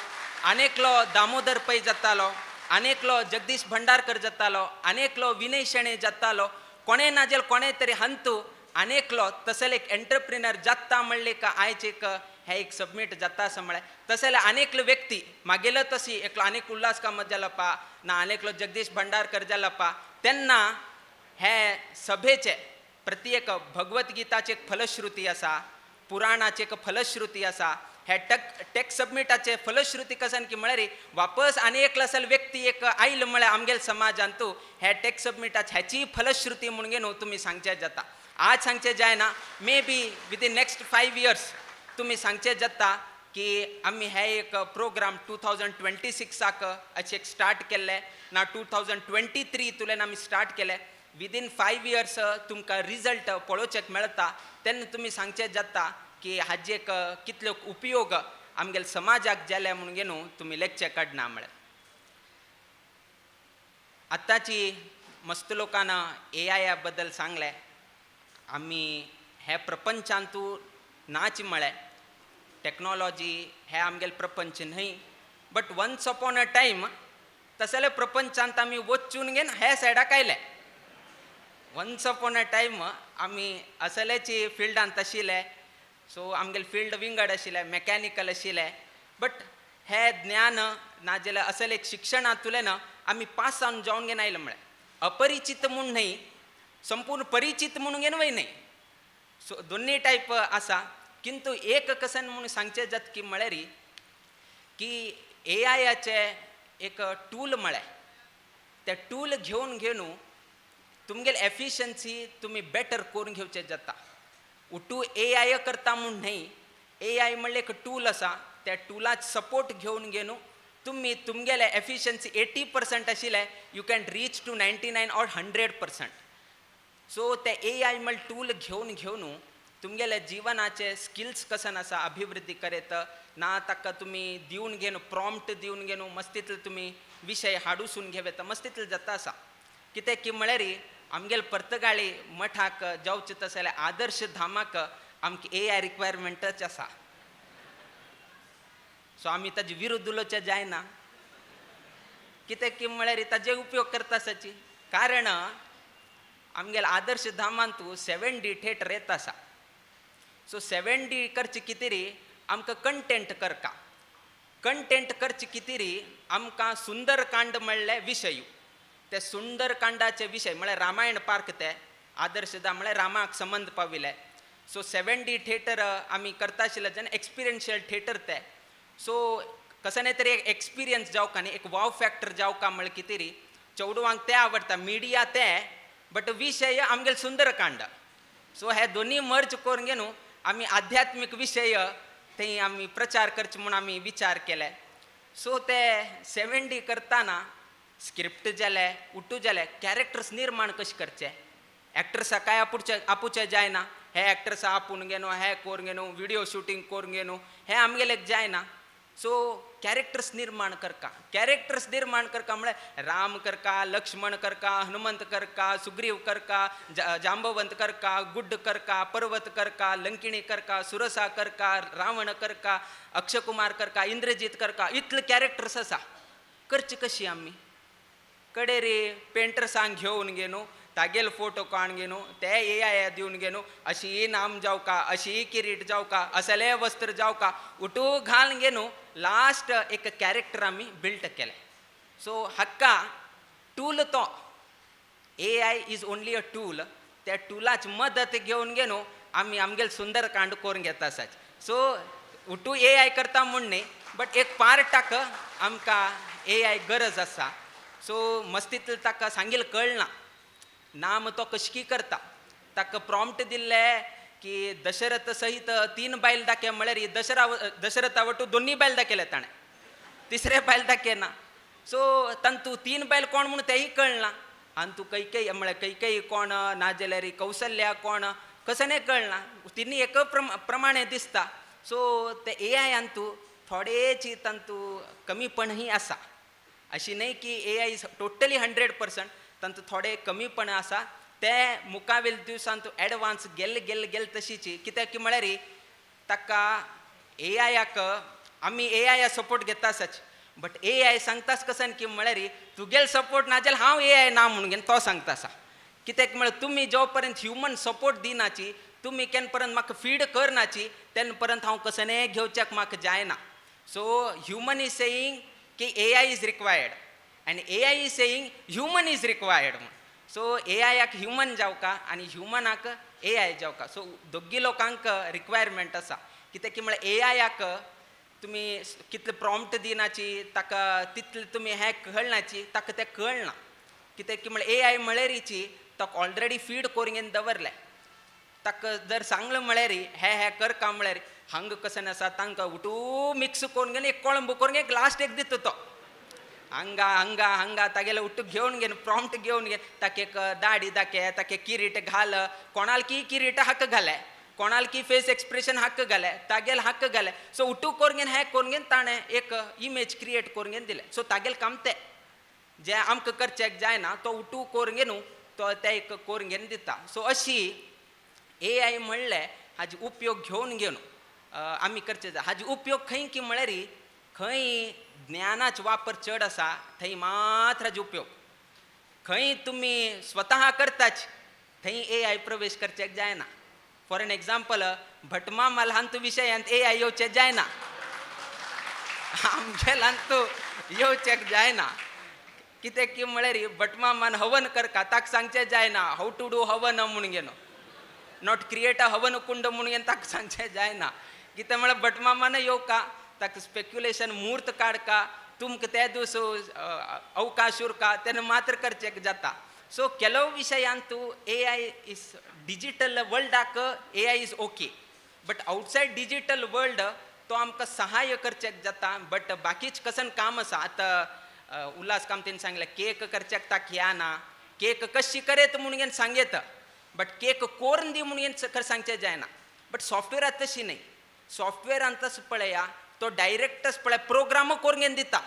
आनेकलो दामोदर पै जातालो, आनेकलो जगदीश भंडारकर जातालो, आनेकलो विनय शेणे जातालो, कोणें नाजाल्यार कोणें तरी हंतू आनेकलो तसले एक एंटरप्रिनर जाता म्हणलें एक आयज एक हें एक सबमीट जाता असो म्हळ्यार. तशें जाल्यार आनेकलो व्यक्ती मागेलो तशी एकलो आनेक उल्हास कामत जालो पा ना आनेकलो जगदीश भंडारकर जालो पा, तेन्ना हे सभेचे प्रति एक भगवद्गीताची एक फलश्रुती आसा, पुराणाची एक फलश्रुती आसा. हे टॅक सबमिटाचे फलश्रुती कसन की म्हळ्यार वापस आनी एकलो असल व्यक्ती एक आयलो म्हळ्यार आमगेले समाजांतू हे टॅक सबमिटाचे ह्याची फलश्रुती म्हणून न्हू तुमी सांगचें जाता. आज सांगचें जायना, may be within next 5 years तुमी सांगचें जाता की आमी हे एक प्रोग्राम 2026 अशें एक स्टार्ट केल्लें ना 2023 तुल्यान आमी स्टार्ट केलें. विदीन 5 इयर्स तुमकां रिजल्ट पळोवचेक मेळटा, तेन्ना तुमी सांगचें जाता की हाजे एक कितलो उपयोग आमगेले समाजाक जाले म्हणून न्हू तुमी लेखचें काडना. म्हळ्यार आतांची मस्त लोकांना ए आया बद्दल सांगलें. आमी हे प्रपंचांतू नाच म्हळें टॅक्नोलॉजी हे आमगेले प्रपंच न्हय, but once upon a time तसले प्रपंचांत आमी वचून घेवन हे सायडाक आयले. वन्स अपॉन अ टायम आमी असल्याची फिल्डांत आशिल्ले, सो आमगेले फिल्ड विंगड आशिल्लें, मॅकॅनिकल आशिल्लें, बट हे ज्ञान नाजाल्यार असले एक शिक्षणांतल्यान आमी पास जावन जावन घेवन आयले. म्हळ्यार अपरिचीत म्हूण न्हय, संपूर्ण परिचीत म्हणून घेवन वय न्हय, सो दोन्ही टायप आसा. किंतु एक कसन म्हणून सांगचें जाता की म्हळ्यार की ए आयाचें एक टूल म्हळ्यार तें टूल घेवन घेवन तुमगेले एफिशन्सी तुमी बेटर करून घेवचें जाता. उटू ए I करता म्हूण न्हय, ए I म्हणल्यार एक टूल आसा, त्या टुलाच सपोर्ट घेवन घेवन तुमी तुमगेले एफिशन्सी 80% आशिल्ले, you can reach to 99 or 100%. So ते ए I म्हळ्यार टूल घेवन घेवन तुमगेले जिवनाचे स्किल्स कसन आसा अभिवृद्धी करेत ना ताका तुमी दिवन घेवन प्रॉम्प्ट दिवन घेवन मस्तींतले तुमी विशय हाडूसून घेव येता, मस्तींतले जाता आसा. कितें की म्हळ्यार आमगेले पर्तगाळी मठाक जावचें तशें जाल्यार आदर्श धामाक आमकां ए I रिक्वायरमेंटच आसा. सो आमी ताजे विरुद्ध उलोवचें जायना, कितें की म्हळ्यार ताजे उपयोग करता आसाची. कारण आमगेले आदर्श धामांतू 7D theatre येत आसा. सो 7D करचे कितें आमकां कंटेंट करका, कंटेंट करचे कितें आमकां सुंदरकांड म्हणलें विशय, ते सुंदरकांडाचे विशय म्हळ्यार रामायण पार्क ते आदर्श धाम म्हळ्यार रामाक संबंद पाविल्ले. सो 7D theatre आमी करता आशिल्ले जेन्ना एक्सपिरियन्शियल थिएटर ते, सो कसो न्ही तरी एक एक्सपिरियन्स जावका न्ही, एक वाव फॅक्टर जावका म्हळ्यार कितें री चेडवांक तें आवडटा मिडिया ते, बट विशय आमगेले सुंदरकांड. सो हे दोनी मर्ज करून घेवन आमी आध्यात्मीक विशय थंय आमी प्रचार करचे म्हूण आमी विचार केले. सो ते 7D करतना स्क्रिप्ट जाले, उठू जाले, कॅरेक्टर्स निर्माण कशें करचे, एक्टर्सां काय आपुचे आपुचे जायना, हे एक्टर्सां आपूण घेवन हे करून घेवन विडियो शुटींग करून घेवन हें आमगेलें जायना. सो कॅरेक्टर्स निर्माण करका, कॅरेक्टर्स निर्माण करका म्हळ्यार राम करका, लक्ष्मण करका, हनुमंत करका, सुग्रीव करका, जांबवंत करका, गुड्ड करका, पर्वत करका, लंकिणी करका, सुरसा करका, रावण करका, अक्षकुमार करका, इंद्रजीत करका, इतले कॅरेक्टर्स आसा. करचे कशी आमी कडे रे पेंटर्सांक घेवन घेवन तागेले फोटो काडून घेवन ते ए I दिवन घेवन अशी नाम जावका, अशी किरीट जावका, असले वस्त्र जावका, उठू घालून घेवन लास्ट एक कॅरेक्टर आमी बिल्ट केलें. सो हाका टूल तो AI is only a tool. त्या टुलाची मदत घेवन घेवन आमी आमगेले सुंदरकांड करून घेता आसाच. सो उठू ए I करता म्हूण न्ही, बट एक पार्टाक आमकां ए I गरज आसा. सो मस्तींतलें ताका सांगील कळना. नाम तो कशकी करता. ताका प्रॉम्प्ट दिल्ले की दशरथ सहित 3 बायल दाखय म्हळ्यार दशरथा वटू 2 बायल दाखयले ताणें, तिसरे बायल दाखयना. सो तांतू 3 बायल कोण म्हणून तेंय कळना. आनी तूं कैकेयी म्हळ्यार कैकेयी कोण नाजाल्यार कौसल्या कोण कसनें कळना, तिन्ही एक प्रमाणे दिसता. सो ते ए I अंतू थोडेची तांतू कमीपणही आसा. अशी न्हय की ए I is totally 100%, तांतू थोडे कमीपण आसा. ते मुखावेल दिवसांत एडवान्स गेल्ले गेल्ले गेले तशीची कित्याक की म्हळ्यार ताका ए आयाक आमी ए आया सपोर्ट घेता आसाच, बट ए I सांगतास कसन की म्हळ्यार तुगेल सपोर्ट ना जाल्यार हांव ए I ना म्हणून घेवन तो सांगता आसा. कित्याक म्हळ्यार तुमी जो पर्यंत ह्युमन सपोर्ट दिनाची, तुमी केन्ना पर्यंत म्हाका फीड करनाची तेन्ना पर्यंत हांव कसनें घेवच्याक म्हाका जायना. सो ह्युमन is saying की ए I is required आनी A I is saying human is required म्हूण. सो ए आयाक ह्युमन जावका आनी ह्युमनाक ए I जावका. सो दोगी लोकांक रिक्वायरमेंट आसा. कित्याक की म्हळ्यार ए आयाक तुमी कितले प्रॉम्प्ट दिनाची ताका तितले तुमी हें कळनाची ताका तें कळना. कित्याक की म्हळ्यार ए I म्हळ्यारीची ताका ऑलरेडी फीड करून दवरलें. ताका जर सांगलें म्हळ्यार हें हें करका म्हळ्यार हांगा कशें आसा तांकां उठू मिक्स करून घेवन एक कोळंब करून एक लास्ट एक दिता तो. हांगा हांगा हांगा तागेले उठू घेवन घेवन प्रॉम्प्ट घेवन घेवन ताका एक दाडी दाखय, ताका किरीट घाल, कोणाल की किरीट हक्क घाले, कोणाल की फेस एक्सप्रेशन हक्क घाले, तागेले हक्क घाले. सो उठू करून घेवन हें करून घेवन ताणें एक इमेज क्रिएट करून घेवन दिलें. सो तागेलें काम तें जें आमकां करचें जायना तो उठू करून घेवन तो तें एक करून घेवन दिता. सो अशी ए I म्हणलें हाजे उपयोग घेवन घेवन आमी करचे जाय. हाजे उपयोग खंय की म्हळ्यार खंय ज्ञानाचो वापर चड आसा थंय मात्र हाजो उपयोग. खंय तुमी स्वता करताच थंय ए I प्रवेश करचें जायना. फॉर एन एग्जाम्पल भटमामा ल्हान विशयांत ए I येवचें जायना, आमचे ल्हान तूं येवचें जायना. कित्याक की म्हळ्यार भटमामान हवन करका ताका सांगचें जायना how to do हवन म्हूण घेवन, not create अ हवन कुंड म्हूण घेवन ताका सांगचें जायना. कितें म्हळ्यार भटमामान येवका ताका स्पेक्युलेशन म्हूर्त काडका तुमकां ते दिवस अवकाश उरका तेन्ना मात्र करचें जाता. सो ಕೆಲವು विशयांतू ए I is digital वर्ल्डाक A I is okay, but outside digital world तो आमकां सहाय्य करचें जाता. बट बाकीच कसन काम आसा. आतां उल्हास कामतीन सांगलें केक करच्याक ताक ह्या ना, केक कशी करेत म्हूण घेवन सांगयता, बट केक कोरून दी म्हूण घेवन सांगचें जायना. बट सॉफ्टवेरांत तशी न्हय, सॉफ्टवेरान तसो पळया तो डायरेक्टच पळय प्रोग्राम करून घेवन दिता,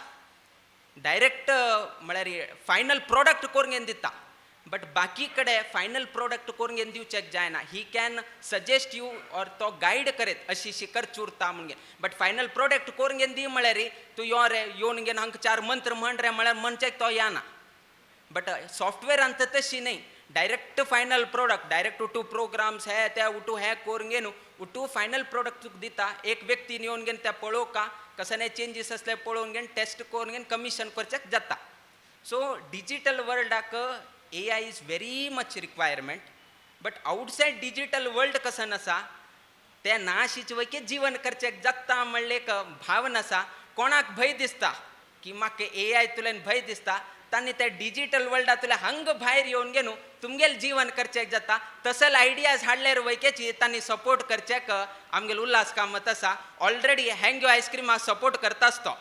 डायरेक्ट म्हळ्यार फायनल प्रोडक्ट करून घेवन दिता. बट बाकी कडेन फायनल प्रोडक्ट करून घेवन दिवचें जायना. He can suggest you or तो गायड करीत अशी अशी करची उरता म्हणून घेवन, बट फायनल प्रोडक्ट करून घेवन दी म्हळ्यार तूं यो रे येवन घेवन हांकां 4 मंत्र म्हण रे म्हळ्यार म्हणचें तो येना. बट सॉफ्टवेरान तर तशी न्हय, डायरेक्ट फायनल प्रोडक्ट डायरेक्ट उठू प्रोग्राम्स हे ते उठू हें करून घेवन उठू फायनल प्रोडक्ट तुका दिता. एक व्यक्तीन येवन घेवन तें पळोवका कसले चेंजीस आसले पळोवन घेवन टेस्ट करून घेवन कमिशन करचें जाता. सो डिजीटल वर्ल्डाक A I is very much requirement, but outside digital world कसन आसा तें नाशीच वयके जीवन करचें जाता म्हणलें एक भावना आसा. कोणाक भंय दिसता की म्हाका ए I तुल्यान भंय दिसता, तांणी त्या डिजीटल वर्ल्डांतल्या हांग भायर येवन घेवन तुमगेलें जीवन करचें जाता. तसले आयडियाज हाडल्यार वयकेची तांणी सपोर्ट करचेक आमगेलो उल्हास कामत आसा. ऑलरेडी हँग्यो आयस्क्रिमाक सपोर्ट करताच तो,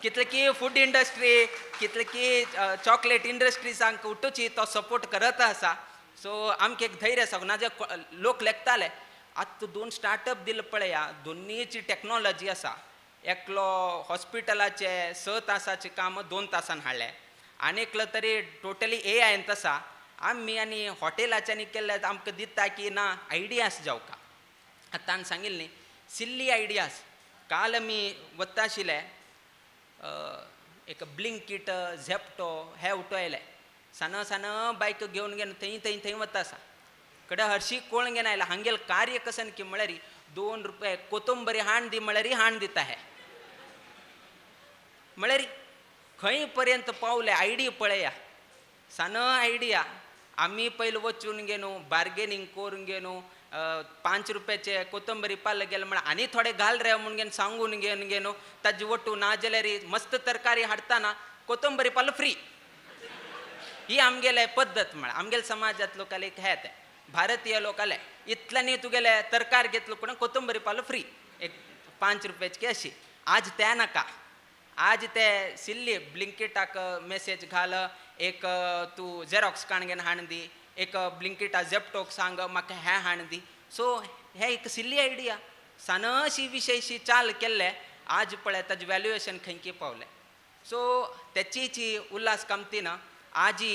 कितले की फूड इंडस्ट्री कितले की चॉकलेट इंडस्ट्रीजांक उठूची तो सपोर्ट करत आसा. सो आमकां एक धैर्य आसा. नाजाल्यार लोक लेखताले आतां 2 स्टार्टअप दिले पळया, दोनीची टॅक्नोलॉजी आसा. एकलो हॉस्पिटलाचे 6 तासाचें काम 2 तासान हाडलें आनी एकलो तरी टोटली ए आयन आसा. आमी आनी हॉटेलाच्यांनी केल्ले आमकां दिता की ना आयडियाज जावका. आतां ताणें सांगिल्लें न्ही सिल्ली आयडियाज. काल आमी वता आशिल्ले एक ब्लिंकीट झेप्टो हे ऑटो आयले, सान सान बायक घेवन घेवन थंय थंय थंय वता आसा. कडेन हरशी कोण घेवन आयला हांगेलें कार्य कसन की म्हळ्यार 2 रुपये कोतंबरी हाण दी म्हळ्यार हाण दिता. हे म्हळ्यार खंय पर्यंत पावले आयडिया पळया, सान आयडिया. आमी पयलीं वचून घेवन बार्गेनींग करून घेवन 5 रुपयाचे कोथंबरी पाल गेले म्हळ्यार आनी थोडे घाल रे म्हूण घेवन सांगून घेवन घेवन ताजे वटू ना जाल्यार मस्त तरकारी हाडटाना कोथंबरी पाल फ्री. ही आमगेले पद्दत म्हळ्यार आमगेले समाजांत लोकाले एक हें तें भारतीय लोकाले इतल्यानी तुगेले तरकार घेतलो कोण कोथंबरी पालो फ्री एक 5 रुपयाची अशी. आज ते नाका, आज ते सिल्ली ब्लिंकिटाक मेसेज घाल, एक तूं झेरॉक्स काण घेवन हाण दी, एक ब्लिंकिटा झेप्टोक सांग म्हाका हें हाण दी. सो हे एक सिल्ली आयडिया सानशी विशयशी चाल केल्ले आज पळय ताजें वॅल्युएशन खंयकी पावलें. सो तेचीच उल्हास कामतीन आजी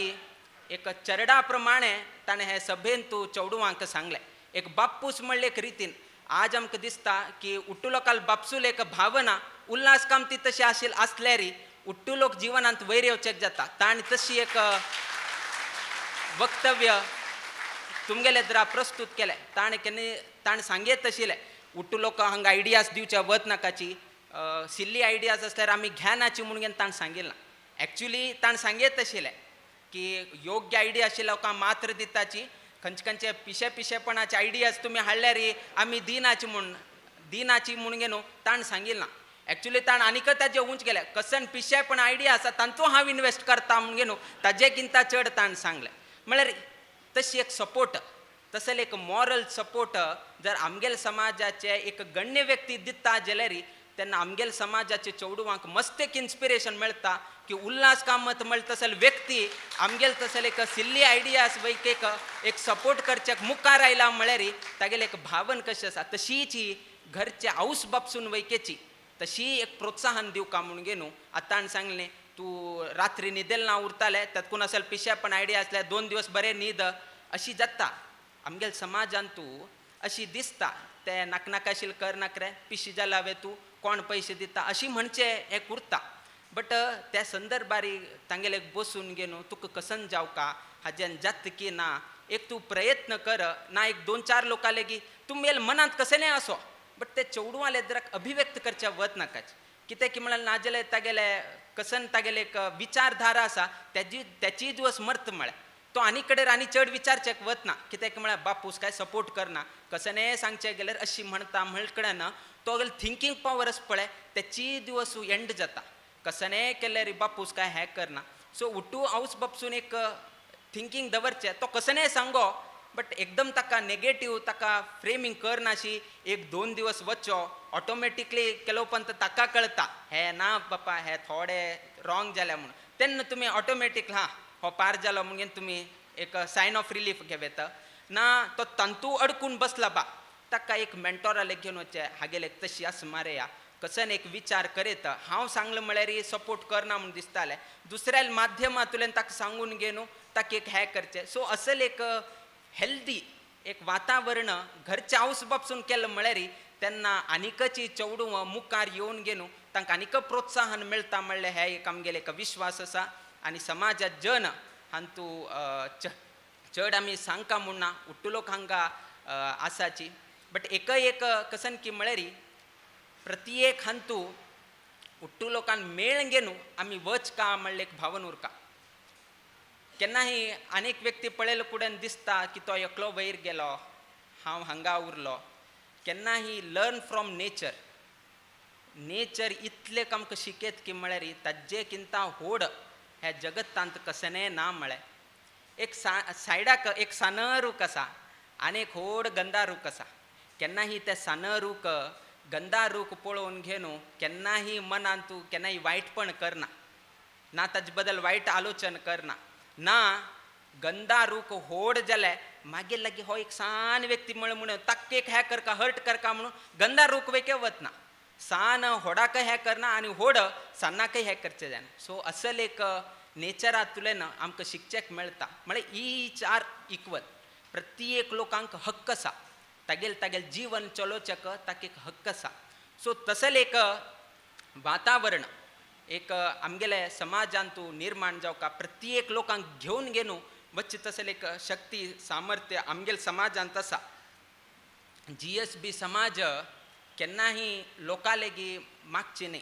एक चरडा प्रमाणे ताणें हे सभेन तूं चेडवांक सांगलें एक बाप्पूस म्हणले एक रितीन. आज आमकां दिसता की उट्टू लोकाल बापसूल एक भावना उल्हास कामती तशी आशिल्ली आसल्यारी उट्टू लोक जिवनांत वयर येवचेक जाता. ताणें तशी एक वक्तव्य तुमगेले द्रा प्रस्तूत केलें. ताणें केन्ना ताणें सांगयत आशिल्लें उट्टू लोक हांगा आयडियाज दिवच्या वत नाकाची, सिल्ली आयडियाज आसल्यार आमी घेनाची म्हणून ताणें सांगिल्लें. एक्चुली ताणें सांगयत आशिल्लें की योग्य आयडिया आशिल्ल्या लोकांक मात्र दिताची, खंयचे खंयचे पिशे पिशेपणाचे आयडियाज तुमी हाडल्यार आमी दिनाची म्हूण दिनाची म्हणून न्हू ताणें सांगिल्लें. एक्चुली ताणें आनीक ताजे उंच गेलें कसन पिशेपण आयडिया आसा तांतूं हांव इनवेस्ट करता म्हणून न्हू ताजे किंता चड ताणें सांगलें. म्हळ्यार तशी एक सपोर्ट, तसले एक मॉरल सपोर्ट जर आमगेले समाजाचे एक गण्य व्यक्ती दिता जाल्यार तेन्ना आमगेले समाजाचे चेडवांक मस्त एक इन्स्पिरेशन मेळटा की उल्हास कामत म्हळ्यार तसले व्यक्ती आमगेले तसले एक सिल्ली आयडियाज वयक एक एक सपोर्ट करच्याक मुखार आयला म्हळ्यार तागेलें एक भावन कशें आसा तशीच ही घरचे हाऊस बापसून वयकेची तशी एक प्रोत्साहन दिवका म्हणून न्हू. आतां ताणें सांगलें तूं रात्री न्हिदेल ना उरतालें तातूंत असल पिशेपण आयडिया आसल्यार 2 दिवस बरें न्हीद अशी जाता आमगेले समाजान तूं अशी दिसता ते नाकनाकाशील कर नाक रे पिशी जाला वे तूं कोण पयशे दिता अशी म्हणचे हें उरता. बट त्या संदर्भारी तांगेले बसून घेवन तुका कसन जावका हाजेन जाता की ना एक तूं प्रयत्न कर ना एक 2-4 लोकां लेगीत तुमगेले मनांत कसलें असो बट ते चेडवाले जरा अभिव्यक्त करच्या वत नाकाच कितें की म्हळ्यार नाजाल्यार तागेले कसन तागेले एक विचारधारा आसा तेजी तेची दिवस मर्त म्हळ्यार तो आनी कडेन आनी चड विचारचेक वतना कित्याक म्हळ्यार बापूस काय सपोर्ट करना कसनेय सांगचें गेल्यार अशी म्हणटा म्हणकडेन तो थिंकींग पावरच पळय तेची दिवस एंड जाता कसनेय केल्यार बापूस काय हें करना. सो उठू हांवच बापसून एक थिंकींग दवरचें तो कसनेय सांगो बट एकदम ताका नेगेटीव ताका फ्रेमींग करनाशी 1-2 दिवस वचो ऑटोमॅटिकली केलो उपरांत ताका कळटा हें ना बापा हें थोडे रॉंग जालें म्हणून तेन्ना तुमी ऑटोमॅटीक हां हो पार जालो म्हणून तुमी एक सायन ऑफ रिलीफ घेवं ना तो तांतू अडकून बसला बा ताका एक मेंटोराले घेवन वचचें हागेले तशी आस मारया कसन एक विचार करीत हांव सांगलें म्हळ्यार सपोर्ट करना म्हूण दिसतालें दुसऱ्या माध्यमांतल्यान ताका सांगून घेवन ताका एक हें करचें. सो असल एक हेल्दी एक वातावरण घरच्या हावस बापसून केलें म्हळ्यार तेन्ना आनीकची चेडूं मुखार येवन घेवन तांकां आनीक प्रोत्साहन मेळटा म्हणलें हें एक आमगेलें एक विश्वास आसा. आनी समाजात जन हांतू चड आमी सांगका म्हूण ना उट्टू लोक हांगा आसाची बट एकय एक कसन की म्हळ्यार प्रत्येक हांतू उट्टू लोकान मेळ घेवन आमी वच का म्हणलें एक भावन उरका. केन्नाय आनीक व्यक्ती पळयलो कुडेन दिसता की तो एकलो वयर गेलो हांव हांगा उरलो. केन्नाय लर्न फ्रॉम नेचर, नेचर इतलें आमकां शिकयत की म्हळ्यार ताजे किंता होड ह्या जगतांत कसनें ना म्हळें. एक सायडाक एक सान रूख आसा आनी एक होड गंदा रूख आसा. केन्नाय ते सान रूख गंदा रूख पळोवन घेवन केन्नाय मनांत तूं केन्नाय वायटपण करना ना ताजे बद्दल वायट आलोचन करना ना गंदा रूख होड जाल्यार मागीर लागीं हो एक सान व्यक्ती म्हणून ताका एक हें करका हर्ट करका म्हणून गंदा रूख वेके वतना सान होडाकय हें करना आनी होड सान्नाकय हें करचें जायना. सो असल एक नेचरांतल्यान आमकां शिकचेक मेळटा म्हळ्यार ईच आर इक्वल प्रत्येक लोकांक हक्क आसा तागेल तागेल जीवन चलोवचेक ताका एक हक्क आसा. सो तसलें एक वातावरण एक आमगेले समाजांतू निर्माण जावका प्रत्येक लोकांक घेवन घेवन वचचें तसलें एक शक्ती सामर्थ्य आमगेले समाजांत आसा. जी एस बी समाज केन्नाय लोकां लेगीत मागची न्ही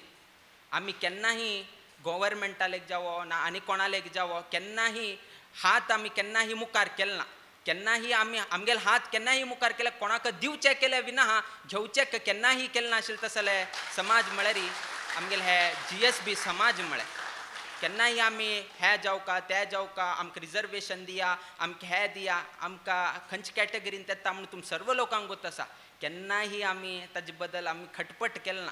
आमी केन्नाय गोवोरमेंटा लेग जावो ना आनी कोणा लेग जावो केन्नाय हात आमी केन्नाय मुखार केल ना केन्नाय आमी आमगेले हात केन्नाय मुखार केले कोणाक दिवचें केलें विना घेवचें केन्नाय केलें नाशिल्लें तसलें समाज म्हळ्यार आमगेले हे जी एस बी समाज म्हळ्यार केन्नाय आमी हें जावका तें जावका, आमकां रिजर्वेशन दिया, आमकां हें दिया, आमकां खंयचे कॅटेगरीन येता म्हूण तुम सर्व लोकांक गोत आसा. केन्नाय आमी ताजे बद्दल आमी खटपट केल ना.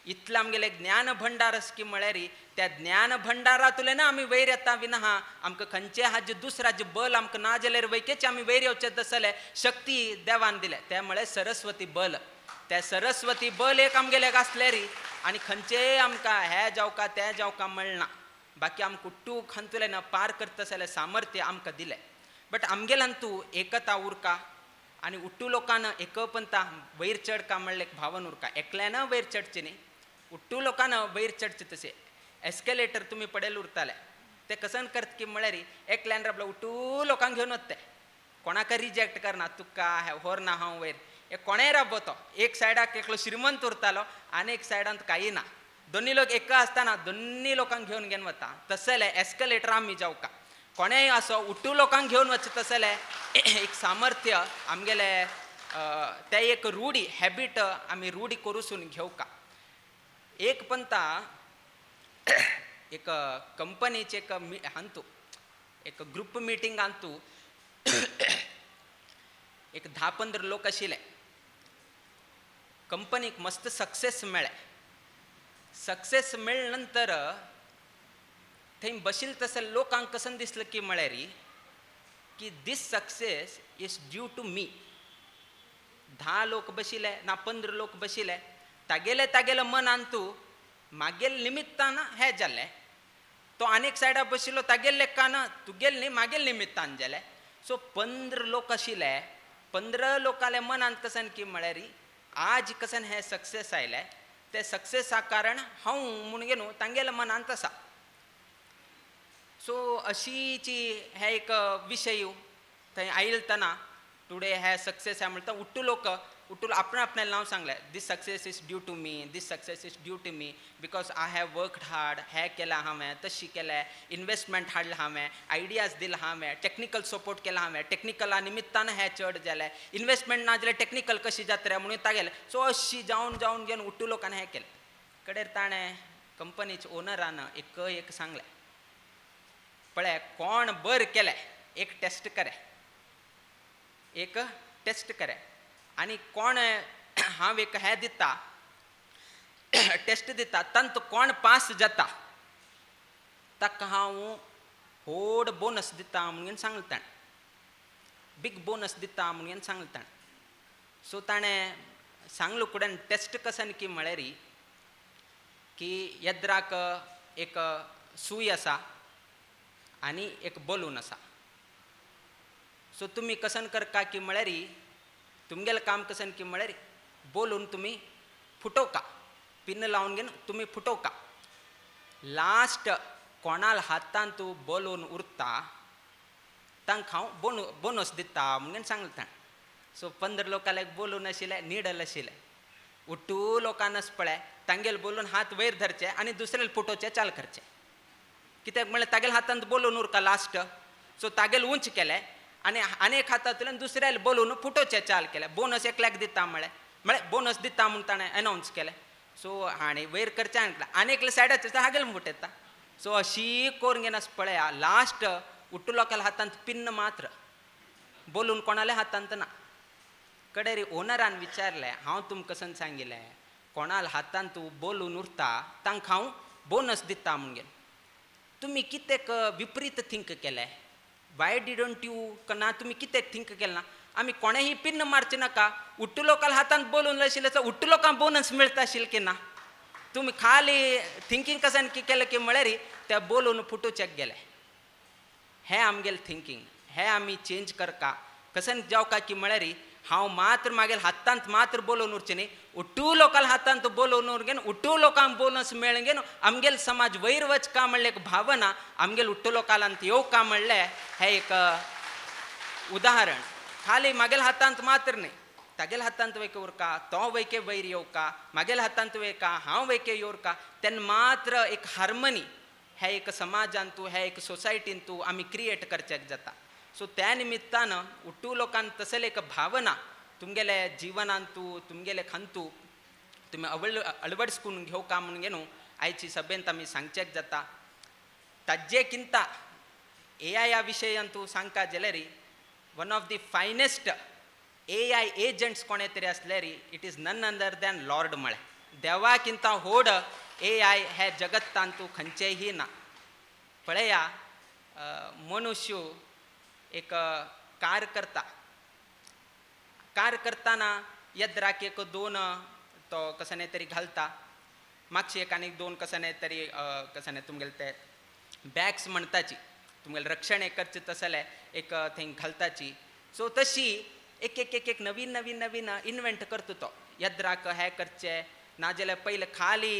इतलें आमगेलें ज्ञान भंडार आसा की म्हळ्यार त्या ज्ञान भंडारांतल्यान आमी वयर येता विना आमकां खंयचे हाजे दुसराचे बल आमकां ना जाल्यार वैकेचे आमी वयर येवचें तसलें शक्ती देवान दिलें. तें म्हळ्यार सरस्वती बल. त्या सरस्वती बल एक आमगेलें आसलें री आनी खंयचेय आमकां हें जावका तें जावका मेळना. बाकी आमकां कुट्टू खंतुल्यान पार करता जाल्यार सामर्थ्य आमकां दिलें. बट आमगेल्यान तूं एकता उरका आनी उट्टू लोकान एकपंता वयर चडका म्हणलें एक भावन उरका. एकल्यान वयर चडचें न्ही, उट्टू लोकान वयर चडचें. तशें एस्केलेटर तुमी पडेल उरताले ते कसन करत की म्हळ्यार एकल्यान राबलो उट्टू लोकांक घेवन वता, कोणाक रिजेक्ट करना, तुका होर ना हांव वयर. एक कोणेय राबो तो एक सायडाक एकलो श्रीमंत उरतालो आनी एक सायडांत कांय ना, दोनी लोक एक आसतना दोनी लोकांक घेवन घेवन वता. तसलें एस्केलेटर आमी जावका, कोणेय असो उट्टू लोकांक घेवन वचचे तसलें एक सामर्थ्य आमगेले ते एक रूढी हॅबीट आमी रूढी करूसून घेवका. एक पंता एक कंपनीचे एक हांतू एक ग्रुप मिटींग हांतू एक 10-15 लोक आशिल्ले. कंपनीक मस्त सक्सेस मेळ्ळें. सक्सेस मेळ्ळे नंतर थंय बशिल्ले तसले लोकांक कसन दिसलें की म्हळ्यार की this success is due to me. 10 लोक बशिल्ले ना 15 लोक बशिल्ले, तागेले तागेले मनान तूं मागेल निमित्तान हें जालें, तो आनीक सायडा बशिल्लो तागेले लेखान तुगेले न्ही मागेल निमित्तान जालें. सो 15 लोक आशिल्ले, 15 लोकांले मनान कसन की म्हळ्यार आज कसन हें सक्सेस आयलें तें सक्सेसा कारण हांव म्हूण न्हू तांगेल्या मनांत आसा. सो अशीची हे एक विशय थंय आयलतना टुडे हे सक्सेस आहे म्हणटा उट्टू लोक उट्टू आपणें आपणालें नांव सांगलें, this success is due to me, this success is due to me because I have worked hard, हें केलां हांवें, तशी केलें, इनवेस्टमेंट हाडलें हांवें, आयडियाज दिला हांवें, टॅक्निकल सपोर्ट केला हांवें, टॅक्निकला निमित्तान हें चड जालें, इनवेस्टमेंट ना जाल्यार टॅक्निकल कशी जातलें म्हणून तागेलें. सो अशी जावन जावन घेवन उट्टू लोकांनी हें केलें. कडेर ताणें कंपनीच्या ओनरान एक एक सांगलें, पळय कोण बर केलें एक टेस्ट करे, एक टेस्ट करे आनी कोण हांव एक हें दिता टेस्ट दिता तांत कोण पास जाता ताका हांव व्हड बोनस दिता म्हणून सांगलें ताणें, बीग बोनस दिता म्हणून सांगलें ताणें. सो ताणें सांगलो कडेन टेस्ट कसन की म्हळ्यार की येद्राक एक सूय आसा आनी एक बलून आसा. सो तुमी कसन करका की म्हळ्यार तुमगेलें काम कसन की म्हळ्यार बोलून तुमी फुटोवका, पिन्न लावन घेवन तुमी फुटोवका. लास्ट कोणाल हातान तूं बलून उरता तांकां हांव बोनस दिता म्हणून सांगलें ताणें. सो 15 लोकांक बोलून आशिल्लें, निडल आशिल्लें, उट्टू लोकांक पळय तांगेले बोलून हात वयर धरचे आनी दुसऱ्याले फुटोवचे चाल करचे. कित्याक म्हळ्यार तागेल्या हातांत बोलून उरका लास्ट. सो तागेले उंच केलें आनी आनी एक हातांतल्यान दुसऱ्याले बोलून फुटोवचें चाल केलें. बोनस एकल्याक दिता म्हळें, म्हळें बोनस दिता म्हूण ताणें अनावन्स केलें. सो हाणें वयर करचें आनी एकले सायडाचेर हागेले फुटयता. सो अशी करून घेवन पळया लास्ट उट्टू लोकांल्या हातांत पिन्न मात्र, बोलून कोणाल्या हातांत ना. कडेर ओनरान विचारलें, हांव तुमकां कसन सांगिल्लें कोणाल हातांत तूं बोलून उरता तांकां हांव बोनस दिता म्हणून, तुमी कितें विपरीत थिंक केलें, वाय डिडंट you ना, तुमी कितें थिंक केलें ना, आमी कोणेंय पिन्न मारचें नाका, उट्टू लोकांल्या हातांत बोलून आशिल्लें जाल्यार उट्टू लोकांक बोनस मेळटा आशिल्लें की ना, तुमी खाली थिंकींग कसन की केलें की म्हळ्यार ते बोलून फुटूचेक गेले. हें आमगेलें थिंकींग, हें आमी चेंज करका कसन जावका की म्हळ्यार हांव मात्र मागेल हातांत मात्र बोलोवन उरचें न्ही, उट्टू लोकांल्या हातांत बोलोवन उरगेन उट्टू लोकांक बोनस मेळगेन आमगेल समाज वयर वचका म्हणलें एक भावना आमगेल उट्टू लोकांत येवका म्हणलें हें एक उदाहरण. खाली मागेल हातांत मात्र न्ही, तागेल्या हातांत वयके उरका, तो वयके वयर येवका, मागेल्या हातांत वयका, हांव वयके येवरका, तेन्ना मात्र एक हार्मनी हें एक समाजांतू हें एक सोसायटींतू आमी क्रिएट करचें जाता. सो त्या निमित्तान उट्टू लोकांत तसले एक भावना तुमगेले जिवनांतू तुमगेले खांतू तुमी अळवडस करून घेवका म्हणून न्हू आयची सभेंत आमी सांगचेक जाता. ताज्जेकिंता एआया विशयान तूं सांगता जाल्यार one of the finest AI agents कोणे तरी आसल्यार it is none other than Lord म्हळें. देवाकिंता होड एआय हे जगत्तांतू तूं खंयचेंही ना. पळया, मनुष्य एक कार करता, कार करतना येद्राक एक दोन तो कसने तरी घालता, मागशी एक आनीक दोन कसने तरी कसने तुमगेले ते बॅग्स म्हणटाची, तुमगेलें रक्षण एक करचें तसलें एक थंय घालताची. सो तशी एक एक एक एक नवीन नवीन नवीन इनवेंट करता तो. येद्राक हें करचें नाजाल्यार पयलें खाली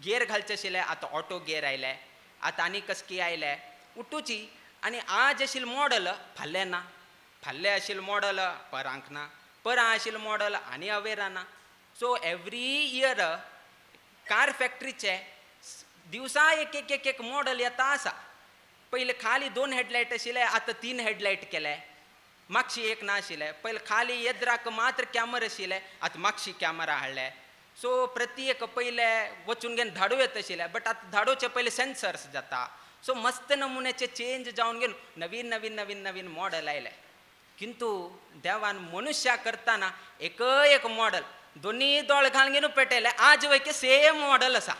गेर घालचें आशिल्लें, आतां ऑटो गेर आयले, आतां आनी कसकी आयले उठुची. आनी आज आशिल्लें मॉडल फाल्यां ना, फाल्यां आशिल्लें मॉडल परांक ना, परां आशिल्लें मॉडल आनी अवेरा ना. सो एवरी इयर कार फॅक्ट्रीचे दिवसा एक एक एक एक मॉडल येता आसा. पयलें खाली दोन हेडलायट आशिल्ले, आतां तीन हेडलायट केले, मागशी एक ना आशिल्लें. पयलें खाली येद्राक मात्र कॅमरा आशिल्ले, आतां मागशी कॅमरा हाडले. सो प्रति एक पयलें वचून घेवन धाडू येत आशिल्लें, बट आतां धाडोवचे पयले सेन्सर्स जाता. सो मस्त नमुन्याचे चेंज जावन घेवन नवीन नवीन नवीन नवीन मॉडल आयले. किंतु देवान मनुष्या करतना एकय एक मॉडल दोनी दोळ घालून घेवन पेटयले, आज वयके सेम मॉडल आसा,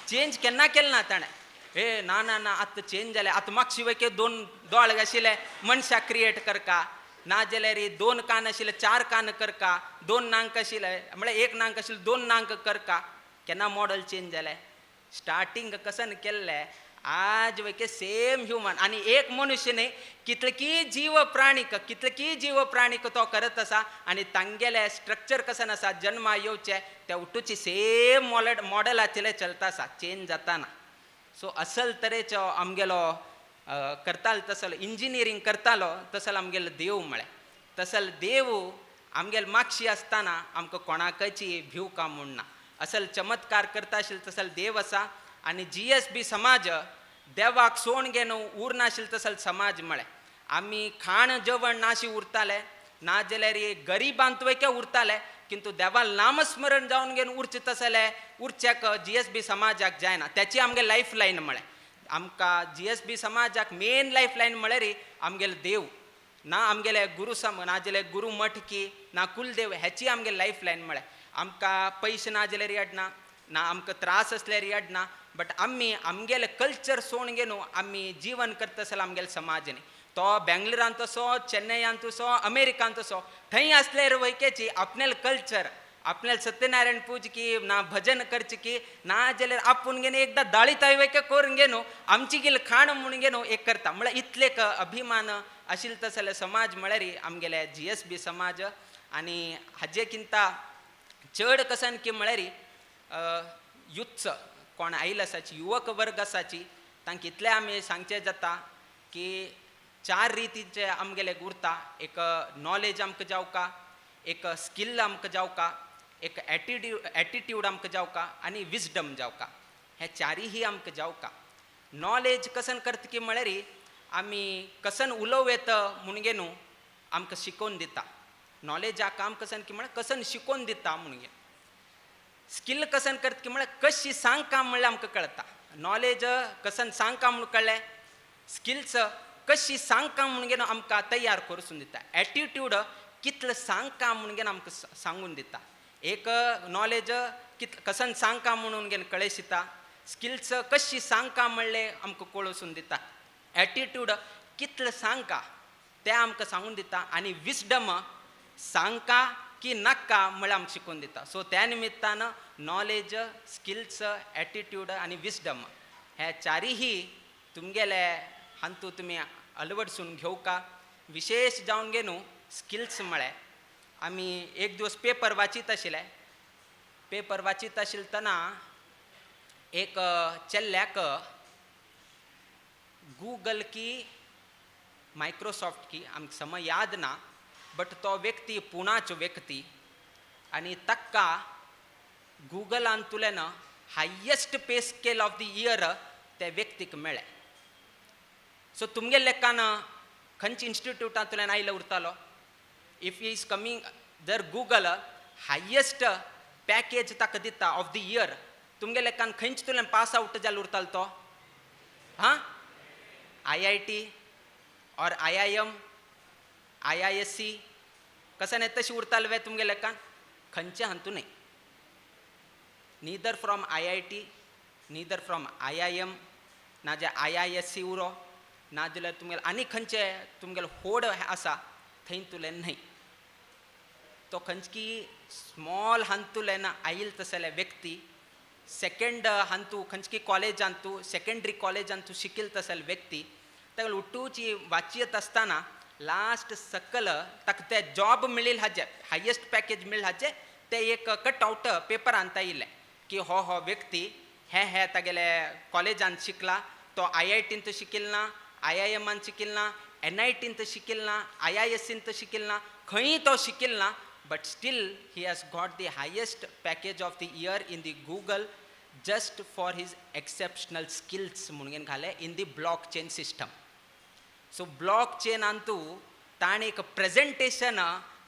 चेंज केन्ना केलें ना ताणें. ए ना ना ना आतां चेंज जालें, आतां मागशी वयके दोन दोळ आशिल्ले मनशाक क्रिएट करका, ना जाल्यार दोन कान आशिल्ले चार कान करका, दोन नांक आशिल्ले म्हळ्यार एक नांक आशिल्ले दोन नांक करका. केन्ना मॉडल चेंज जालें? स्टार्टींग कसन केल्लें आज वयके सेम ह्युमन. आनी एक मनुष्य न्ही, कितलकी जीव प्राणीक, कितलकी जीव प्राणीक तो करत आसा आनी तांगेलें स्ट्रक्चर कसन आसा जन्मा येवचें ते उठूची सेम मॉडलाचेर चलता आसा, चेंज जाता ना. सो असल तरेचो आमगेलो करतालो तसल इंजिनियरींग करतालो तसल आमगेलो देव म्हळें. तसल देव आमगेल मागशी आसतना आमकां कोणाकची भिवका म्हूण ना, असल चमत्कार करता आशिल्लो तसल देव आसा. आनी जीएसबी समाज देवाक सोण घेवन उरनाशिल्लो तसल समाज म्हळें. आमी खाण जेवण नाशी उरताले, ना जाल्यार गरिबांत वयके उरताले, किंतु देवा नामस्मरण जावन घेवन उरचें तसलें उरच्याक जीएसबी समाजाक जायना. त्याची आमगे लायफ लायन म्हळें. आमकां जीएसबी समाजाक मेन लायफ लायन म्हळ्यार आमगेलो देव ना, आमगेले गुरू सम ना जाल्यार गुरू मठ की ना कुलदेव, हेची आमगे लायफ लायन म्हळें. आमकां पयशे ना जाल्यार याडना ना, आमकां त्रास आसल्यार याडना, बट आमी आमगेले कल्चर सोण घेवन आमी जीवन करता आसल्यार आमगेले समाज न्ही. तो बेंगलोरांत असो, चेन्नयांत असो, अमेरिकांत असो, थंय आसल्यार वयकेची आपणाले कल्चर, आपल्याला सत्यनारायण पूज की ना भजन करचे की ना जाल्यार आपूण घेवन एकदां दाळी ताई वयके करून घेवन आमची गेल खाण म्हणून घेवन एक करता. म्हळ्यार इतलेक अभिमान आशिल्लो तसले समाज म्हळ्यार आमगेले जीएसबी समाज. आनी हाजे किंता चड कसन की म्हळ्यार युथ्स कोण आयिल्लो आसाची, युवक वर्ग आसाची, तांकां इतलें आमी सांगचें जाता की चार रितीचे आमगेले उरता. एक नॉलेज आमकां जावका, एक स्किल आमकां जावका, एक एटिट्यूड आमकां जावका आनी विजडम जावका. हे चारीही आमकां जावका. नॉलेज कसन करता की म्हळ्यार आमी कसन उलोवं येता म्हूण न्हू आमकां शिकोवन दिता. नॉलेजाक काम कसन की म्हळ्यार कसन शिकोवन दिता म्हूण. स्किल कसन करता की म्हळ्यार कशी सांगका म्हणल्यार आमकां कळटा. नॉलेज कसन सांगका म्हूण कळ्ळें, स्किल्स कशी सांगका म्हूण आमकां तयार करून दिता, एटिट्यूड कितलें सांगका म्हूण आमकां सांगून दिता. एक नॉलेज कित कसन सांगका म्हणून घेवन कळयशिता, स्किल्स कशी सांगका म्हणलें आमकां कळोसून दिता, एटिट्यूड कितलें सांगका तें आमकां सांगून दिता, आनी विजडम सांगका की नाका म्हळ्यार आमकां शिकोवन दिता. सो त्या निमित्तान नॉलेज, स्किल्स, एटिट्यूड आनी विजडम हे चारीही तुमगेले हातूंत तुमी अलवडसून घेवका. विशेश जावन गे न्हू स्किल्स म्हळ्यार आमी एक दिवस पेपर वाचीत आशिल्ले. पेपर वाचीत आशिल्तना एक चेल्ल्याक गुगल की मायक्रोसॉफ्ट की आमकां समय याद ना, बट तो व्यक्ती पुणाचो व्यक्ती आनी ताका गुगलांतुल्यान highest pay scale of the year त्या व्यक्तीक मेळ्ळें. सो तुमगे लेखान खंयच्या इन्स्टिट्यूटांतल्यान आयलो उरतालो? If is coming जर गुगल हायेस्ट पॅकेज ताका दिता ऑफ the year, तुमगे लेखान खंयच्या तुल्यान पास आवट जालो उरतालो तो? हां, IIT or IIM, IISc कशें न्ही तशी उरताले वे तुमगे लेखान खंयचे हातूं न्हय. Neither from IIT, neither from IIM, ना जे IISc उरो ना जाल्यार तुमगेले आनी खंयचे तुमगेले होड आसा थंय तुले न्हय. तो खंयची स्मॉल हातूंतल्यान आयिल्लो तसले व्यक्ती, सेकेंड हातूं खंयची कॉलेजांतू, सेकेंडरी कॉलेजांतू शिकिल्लो तसले व्यक्ती, ताका उठूची वाचयत आसतना लास्ट सकल ताका ते जॉब मेळिल्ले हाजे, हायेस्ट पॅकेज मेळिल्ले हाजे ते एक कट आवट पेपरान आयिल्लें की हो हो व्यक्ती हे हे तागेले कॉलेजान शिकला, तो IITंत शिकिल ना, IIMान शिकिल ना, NITंत शिकिल ना, IISCंत शिकिल ना, खंयी तो शिकिल ना, but still he has got the highest package of the year in the Google just for his exceptional skills म्हणून घालें in the block chain system. So block चेनांतू ताणें एक प्रेजेंटेशन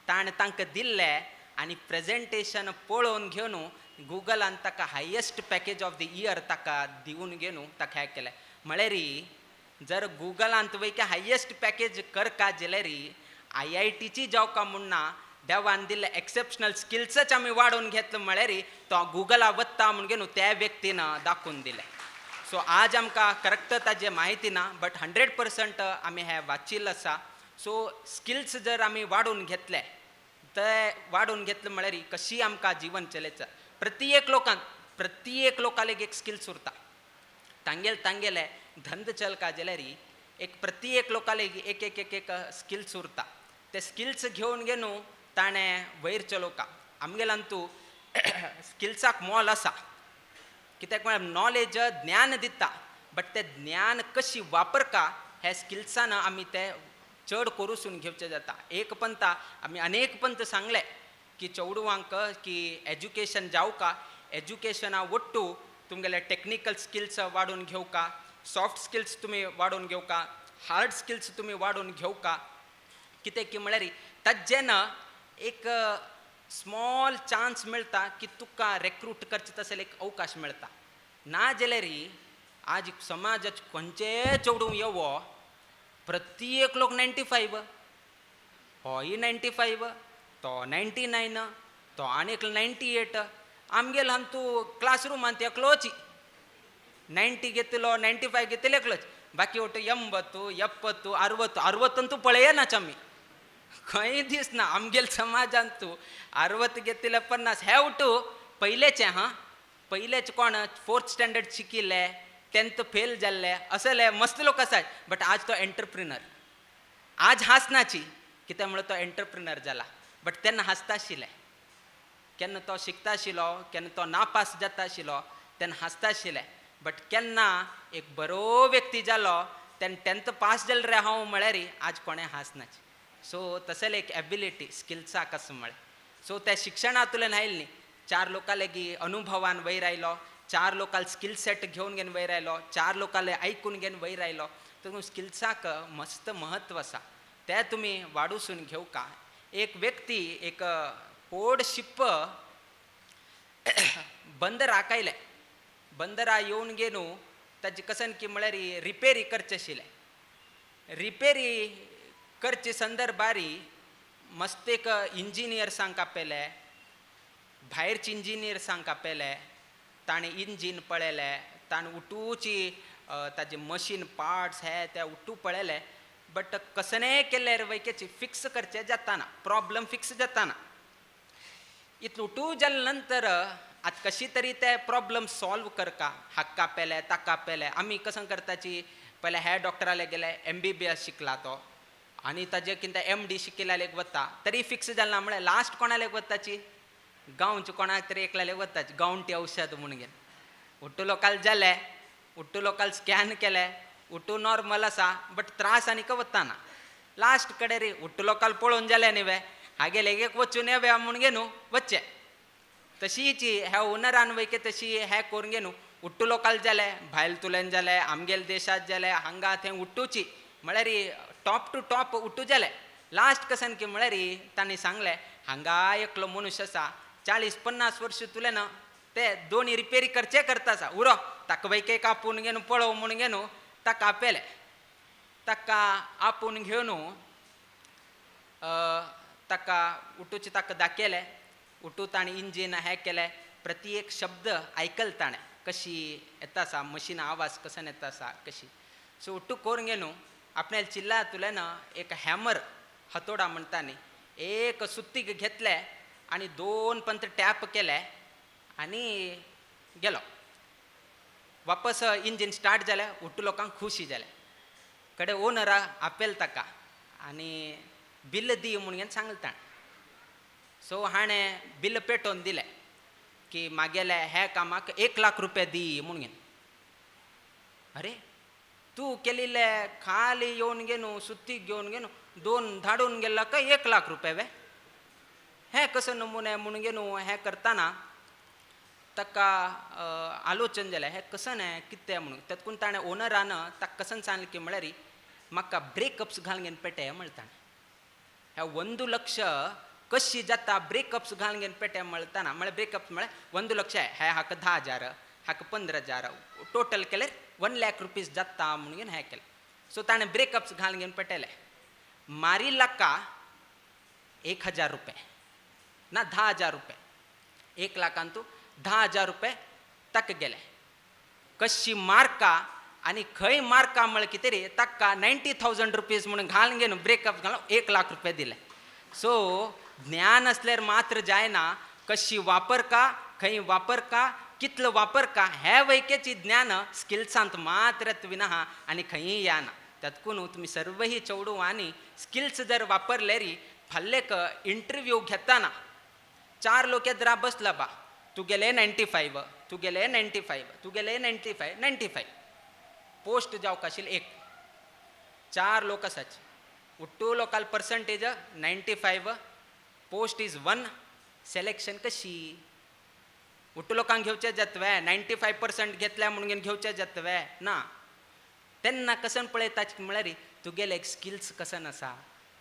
ताणें तांकां दिल्लें आनी प्रेजेंटेशन पळोवन घेवन गुगलान ताका highest package of the year ताका दिवन घेवन ताका हें केलें. म्हळ्यार जर गुगलांत वय की हायेस्ट पॅकेज करका जाल्यार IITची जावका म्हूण ना, देवान दिल्ले एक्सेप्शनल स्किल्सच आमी वाडोवन घेतले म्हळ्यार तो गुगला वता म्हूण घेवन त्या व्यक्तीन दाखोवन दिलें. सो आज आमकां करेक्ट ताजें म्हायती ना, बट 100% आमी हें वाचिल्लें आसा. सो स्किल्स जर आमी वाडोवन घेतले, ते वाडोवन घेतले म्हळ्यार कशी आमकां जिवन चलयता. प्रत्येक लोकांक, प्रत्येक लोकांक एक स्किल्स उरता, तांगेले तांगेले धंद चलका जाल्यार एक प्रत्येक लोकांक एक एक एक एक स्किल्स उरता, ते स्किल्स घेवन घेवन ताणें वयर चलोवका. आमगेल्यान तूं स्किल्साक मोल आसा, कित्याक म्हळ्यार नॉलेज ज्ञान दिता, बट तें ज्ञान कशी वापरका हे स्किल्सान आमी तें चड करूसून घेवचें जाता. एक पंथा आमी अनेक पंथ सांगले की चेडवांक की एज्युकेशन जावका, एज्युकेशना ಒಟ್ಟು तुमगेले टेक्निकल स्किल्स वाडोवन घेवका, सॉफ्ट स्किल्स तुमी वाडोवन घेवका, हार्ड स्किल्स तुमी वाडोवन घेवका. कितें की म्हळ्यार ताजेन एक स्मॉल चान्स मेळटा की तुका रेक्रूट करचें तसले एक अवकाश मेळटा. ना जाल्यार आज समाजात खंयचेय चेडूं येवो प्रत्येक लोक 95, होय 95, तो 99, तो आनी एकलो 98. आमगेलो हांगा तूं क्लासरुमान एकलोच 90 घेतलो, 95 घेतलो एकलोच, बाकी वट्टू 80, 70, 60, 60 पळयनाच आमी, खंय दिसना आमगेले समाजान तूं 60 घेतले 50 हे वट्टू पयलेचे. हां, पयलेच कोण 4th standard शिकिल्ले, 10th fail जाल्ले असले मस्त लोक आसात. बट आज तो एंटरप्रिनर, आज हांसनाची कित्याक म्हळ्यार तो एंटरप्रिनर जाला, बट तेन्ना हांसता आशिल्ले. केन्ना तो शिकता आशिल्लो, केन्ना तो नापास जाता आशिल्लो तेन्ना हांसता आशिल्ले. बट केन्ना एक बरो व्यक्ती जालो तेन्ना 10th pass जालो रे हांव म्हळ्यार आज कोणें हांसनाची. सो तसले एक एबिलिटी स्किल्साक आसा म्हळें. सो त्या शिक्षणांतल्यान आयली न्ही, 4 लोकां लागीं अनुभवान वयर आयलो, 4 लोकांक स्किल सेट घेवन घेवन वयर आयलो, 4 लोकांले आयकून घेवन वयर आयलो. तर स्किल्साक मस्त म्हत्व आसा, तें तुमी वाडूसून घेवका. एक व्यक्ती एक व्हड शिप बंदराक आयलें, बंदरा येवन घेवन ताजे कसन की म्हळ्यार रिपेरी करचें आशिल्लें. रिपेरी करचे संदर्भारी मस्त एक इंजिनियर्सांक आपयले, भायरचे इंजिनियर्सांक आपयले, ताणें इंजीन पळयलें, ताणें उठूची ताजे मशीन पार्ट्स हे ते उठू पळयले. बट कसनेय केल्यार वैकेची फिक्स करचें जाताना, प्रॉब्लम फिक्स जाताना. इतलो उठू जाले नंतर आतां कशी तरी ते प्रॉब्लम सॉल्व करका, हाका पेले ताका पेले. आमी कसं करताची, पयले हे डॉक्टराले गेले, MBBS शिकला तो, आनी ताजे कितें MD शिकिल्ल्याक वता, तरी फिक्स जालें ना म्हळ्यार लास्ट कोणाक वताची, गांवचे कोणाक तरी एकल्याक वताची, गांवटी औषध म्हूण घेवन. उट्टू लोकाल जाले, उट्टू लोकाल स्कॅन केले, उट्टू नॉर्मल आसा, बट त्रास आनीक वताना. लास्ट कडेन रे उट्टू लोकाल पळोवन जालें न्ही वे, हागेले एक वचून येवया म्हूण घेवन वचचें. तशीच ह्या ओनरान वयके तशी हें करून घेवन उट्टू लोकाल जाले, भायल तुल्यान जाले, आमगेले देशांत जाले, हांगा थंय उट्टूची म्हळ्यार टॉप टू टॉप उट्टू जाले. लास्ट कसन की म्हळ्यार तांणी सांगलें, हांगा एकलो मनुष्य आसा 40-50 वर्स तुले ना ते दोनी रिपेरी करचे करता आसा, उरो ताका वयके कापून घेवन पळोव म्हूण घेवन ताका आपयलें. ताका आपोवन घेवन ताका उठूचे ताका दाखयलें. उठू ताणें इंजीन हें केलें, प्रति एक शब्द आयकल ताणें कशी येता आसा मशीन आवाज कसन येता आसा कशी. सो उठू करून घेवन आपणाले चिल्ला तुल्यान एक हॅमर हातोडा म्हणटा न्ही, एक सुत्तीक घेतलें आनी दोन पंत टॅप केले आनी गेलो. वापस इंजीन स्टार्ट जालें, उठू लोकांक खुशी जालें. कडे ओनरा आपयल ताका आनी बिल दी म्हणून सांगलें ताणें. सो हाणें बिल पेटोवन दिलें की मागेले ह्या कामाक 1 लाख रुपया दी म्हणून. अरे तूं केलिल्ले खाली येवन घेवन सुत्तीक घेवन घेवन दोन धाडून गेला काय 1 लाख रुपया वे, हें कसो नमुने म्हणून घेवन हें करतना ताका आलोचन जालें, हें कसन हें कितें म्हणून. तेतून ताणें ओनरान ताका कसन सांगलें की म्हळ्यार म्हाका ब्रेकअप्स घालून घेवन पेटे म्हणटा. ह्या 1 लक्ष कशी जाता ब्रेकअप्स घालून घेवन पेटे म्हणटाना, म्हळ्यार ब्रेकअप्स म्हळ्यार 1 लक्ष हे हाका 10,000 हाका 15,000 टोटल केल्यार 1 लाख रुपीज जाता म्हणून हें केलें. सो ताणें ब्रेकअप्स घालून घेवन पेटेले, मारी लाका 1,000 रुपये ना 10,000 रुपये, 1 लाखान तूं 10,000 रुपये ताका गेले. कशी मार्का आनी खंय मार्का म्हळ्यार कितें रे ताका 90,000 रुपीज म्हणून घालून घेवन ब्रेकअप घालून 1 लाख रुपये दिले. सो ज्ञान असल्यार मात्र जायना, कशी वापर का, खंय वापर का, कितलो वापर का हे वैकेची ज्ञान स्किल्सांत मात्र विना आनी खंयी येना. त्यातकून तुमी सर्वही चेडूं आनी स्किल्स जर वापरले री फाल्लेक इंटरव्यू घेताना 4 लोक येदरा बसला बा, तुगेले 95, तुगेले 95, तुगेले 95, 95 पोस्ट जावंक आशिल्ले एक 4 लोक आसाचे, उट्टू लोकाल पर्संटेज 95, पोस्ट is 1, selection कशी? उट्टू लोकांक घेवचें जातवे 95% घेतल्या म्हणून घेवचें जातवे ना. तेन्ना कसन पळयता म्हळ्यार तुगेले एक स्किल्स कसन आसा,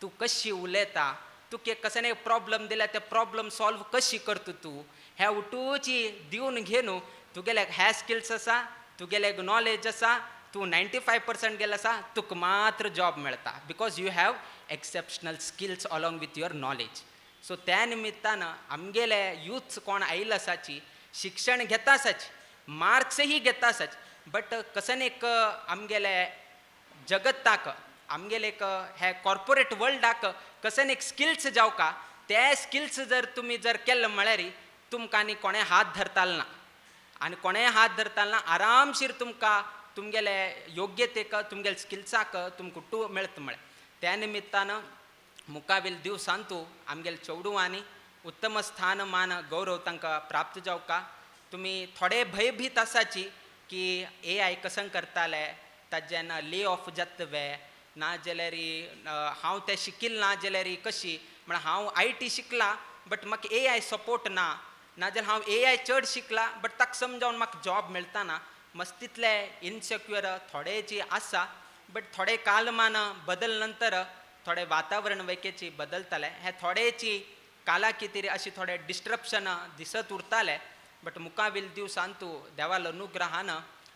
तूं कशी उलयता, तुका कसन एक प्रॉब्लम दिल्या ते प्रॉब्लम सॉल्व कशी करता तूं, ह्या उठूची दिवन घेवन तुगेले ह्या स्किल्स आसा, तुगेले नॉलेज आसा, तूं 95% गेलो आसा, तुका मात्र जॉब मेळटा because you have exceptional skills along with your knowledge. So त्या निमित्तान आमगेले यूथ्स कोण आयिल्ले आसाची, शिक्षण घेता आसाची, मार्क्सही घेता आसाची, बट कसन एक आमगेले जगताक आमगेले एक हे कॉर्पोरेट वर्ल्डाक कसन एक स्किल्स जावका, ते स्किल्स जर तुमी जर केले म्हळ्यार तुमकां आनी कोणें हात धरताल ना, आनी कोणें हात धरताल ना, आरामशीर तुमकां तुमगेले योग्यतेक तुमगेले स्किल्साक तुमकां टू मेळता म्हळ्यार. त्या निमित्तान मुखावेल दिवसांतू आमगेले चेडवांनी उत्तम स्थान मान गौरव तांकां प्राप्त जावका. तुमी थोडे भयभीत आसाची की ए I कसन करताले, ताजेन ले ऑफ जातवे ना जाल्यार हांव तें शिकिल ना जाल्यार कशी, म्हळ्यार हांव I T शिकला बट म्हाका ए I support ना, नाजाल्यार हांव ए I चड शिकला बट ताका समजावन म्हाका जॉब मेळटा ना, मस्तीतले इनसेक्युअर थोडे जी आसा, बट थोडे कालमान बदल नंतर थोडे वातावरण वैकेची बदलताले, हे थोडेची काला कितें अशी थोडे डिस्ट्रप्शन दिसत उरताले, बट मुखावेल दिवसांतू देवाल अनुग्रहान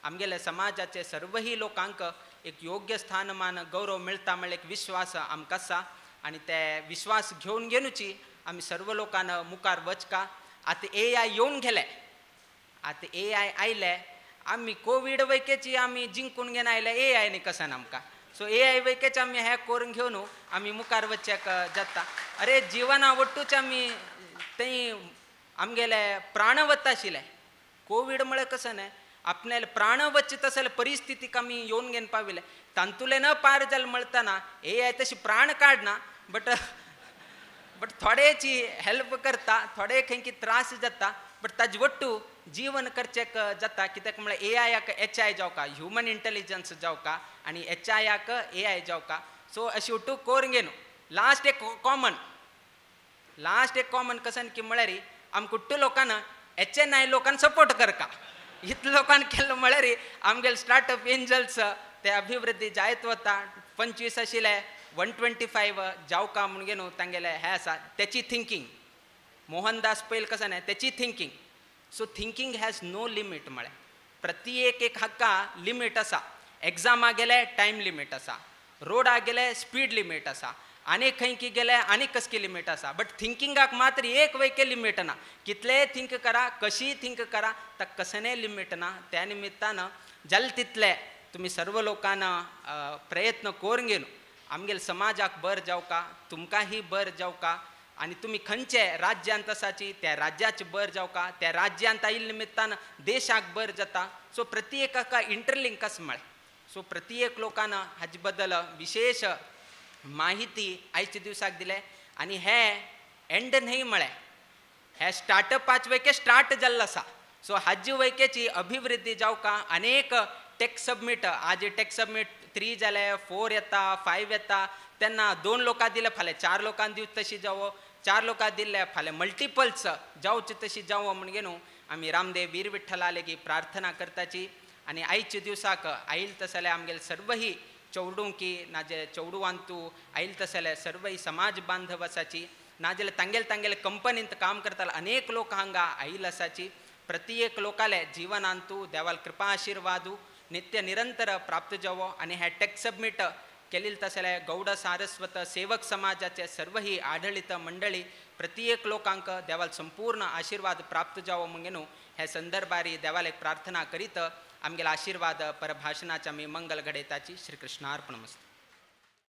आमगेले समाजाचे सर्वही लोकांक एक योग्य स्थानमान गौरव मेळटा म्हळ्यार एक विश्वास आमकां आसा, आनी ते विश्वास घेवन घेवची आमी सर्व लोकान मुखार वचका. आतां ए I येवन गेले, आतां ए I आयले, आमी कोवीड वैकेची आमी जिंकून घेवन आयले ए I न्ही कसन आमकां. सो ए I वैकेच आमी हें करून घेवन आमी मुखार वचच्याक जाता. अरे जिवना वट्टूच आमी थंय आमगेले प्राण वता आशिल्ले, कोवीड म्हळ्यार कसं न्ही आपल्याले प्राण वचचे तसले परिस्थितीक आमी येवन घेवन पाविल्ले, तांतुले न पार जाले म्हणतना ए I तशी प्राण काडना बट बट थोडेची हेल्प करता, थोडे खंय की त्रास जाता, बट ताजे वट्टू जीवन करचेक जाता. कित्याक म्हळ्यार ए आयाक एच I जावका, ह्युमन इंटेलिजन्स जावका आनी एच आयाक ए I जावका. सो अशी वट्टू करून घेवन लास्ट एक कॉमन, लास्ट एक कॉमन कसन की म्हळ्यार आमकां कुट्टू लोकांना एच एन I लोकांना सपोर्ट करका, इतले लोकांनी केल्लो म्हळ्यार आमगेले स्टार्टअप एंजल्स ते अभिवृद्धी जायत वता. 25 आशिल्ले 125 जावका म्हणून न्हू तांगेले हें आसा तेची थिंकींग. मोहनदास पयल कसं न्ही तेची thinking. So thinking has no limit म्हळ्यार प्रति एक एक हाका लिमीट आसा. एग्जामा गेले टायम लिमीट आसा, रोडाक गेले स्पीड लिमीट आसा, आनी खंय की गेले आनी कसकी लिमीट आसा, बट थिंकिंगाक मात्र एक वैके लिमीट ना. कितलेय थिंक करा, कशीय थिंक करा, ताका कसने लिमीट ना. त्या निमित्तान जाल तितले तुमी सर्व लोकांना प्रयत्न करून घेवन आमगेले समाजाक बर जावका, तुमकांय बर जावका, आनी तुमी खंयचे राज्यांत आसाची त्या राज्याचे बर जावका, त्या राज्यांत आयिल्ले निमित्तान देशाक बर जाता. सो प्रत्येकाका इंटरलिंक आसा म्हळें. सो प्रत्येक लोकान हाजे बद्दल विशेश माहिती आयच्या दिवसाक दिले. आनी हे एंड न्हय म्हळें, हे स्टार्टअपाचे वैके स्टार्ट जाल्लो आसा. सो हाजी वैकेची अभिवृद्धी जावका अनेक टॅक्स सबमीट, आज टॅक्स सबमीट 3 जाले, 4 येता, 5 येता, तेन्ना 2 लोकां दिले फाल्यां 4 लोकांक दिवचे तशी जावो, 4 लोकां दिल्ले फाल्यां मल्टिपल्स जावचे तशी जावो म्हणगे न्हू आमी रामदेव वीर विठ्ठला लेगीत प्रार्थना करताची. आनी आयच्या दिवसाक आयल तसले आमगेले सर्वही चौडुंकी नाजे चौडुवांतू आयल तसले सर्वही समाज बांधव आसाची, नाजाल्यार तांगेले तांगेले कंपनींत काम करताले अनेक लोक हांगा आयल आसाची. प्रत्येक लोकाले जिवनांतू देवाल कृपा आशिर्वादू नित्य निरंतर प्राप्त जावो. आनी हे टॅक्स सबमीट केलेले तसले गौड सारस्वत सेवक समाजाचे सर्वही आढळीत मंडळी प्रत्येक लोकांक देवाल संपूर्ण आशिर्वाद प्राप्त जावो म्हणगे न्हू हे संदर्भारी देवाल एक प्रार्थना करीत आमगेले आशिर्वाद परभाषणाच्या आमी मंगल घडयताची. श्रीकृष्णार्पणमस्तु.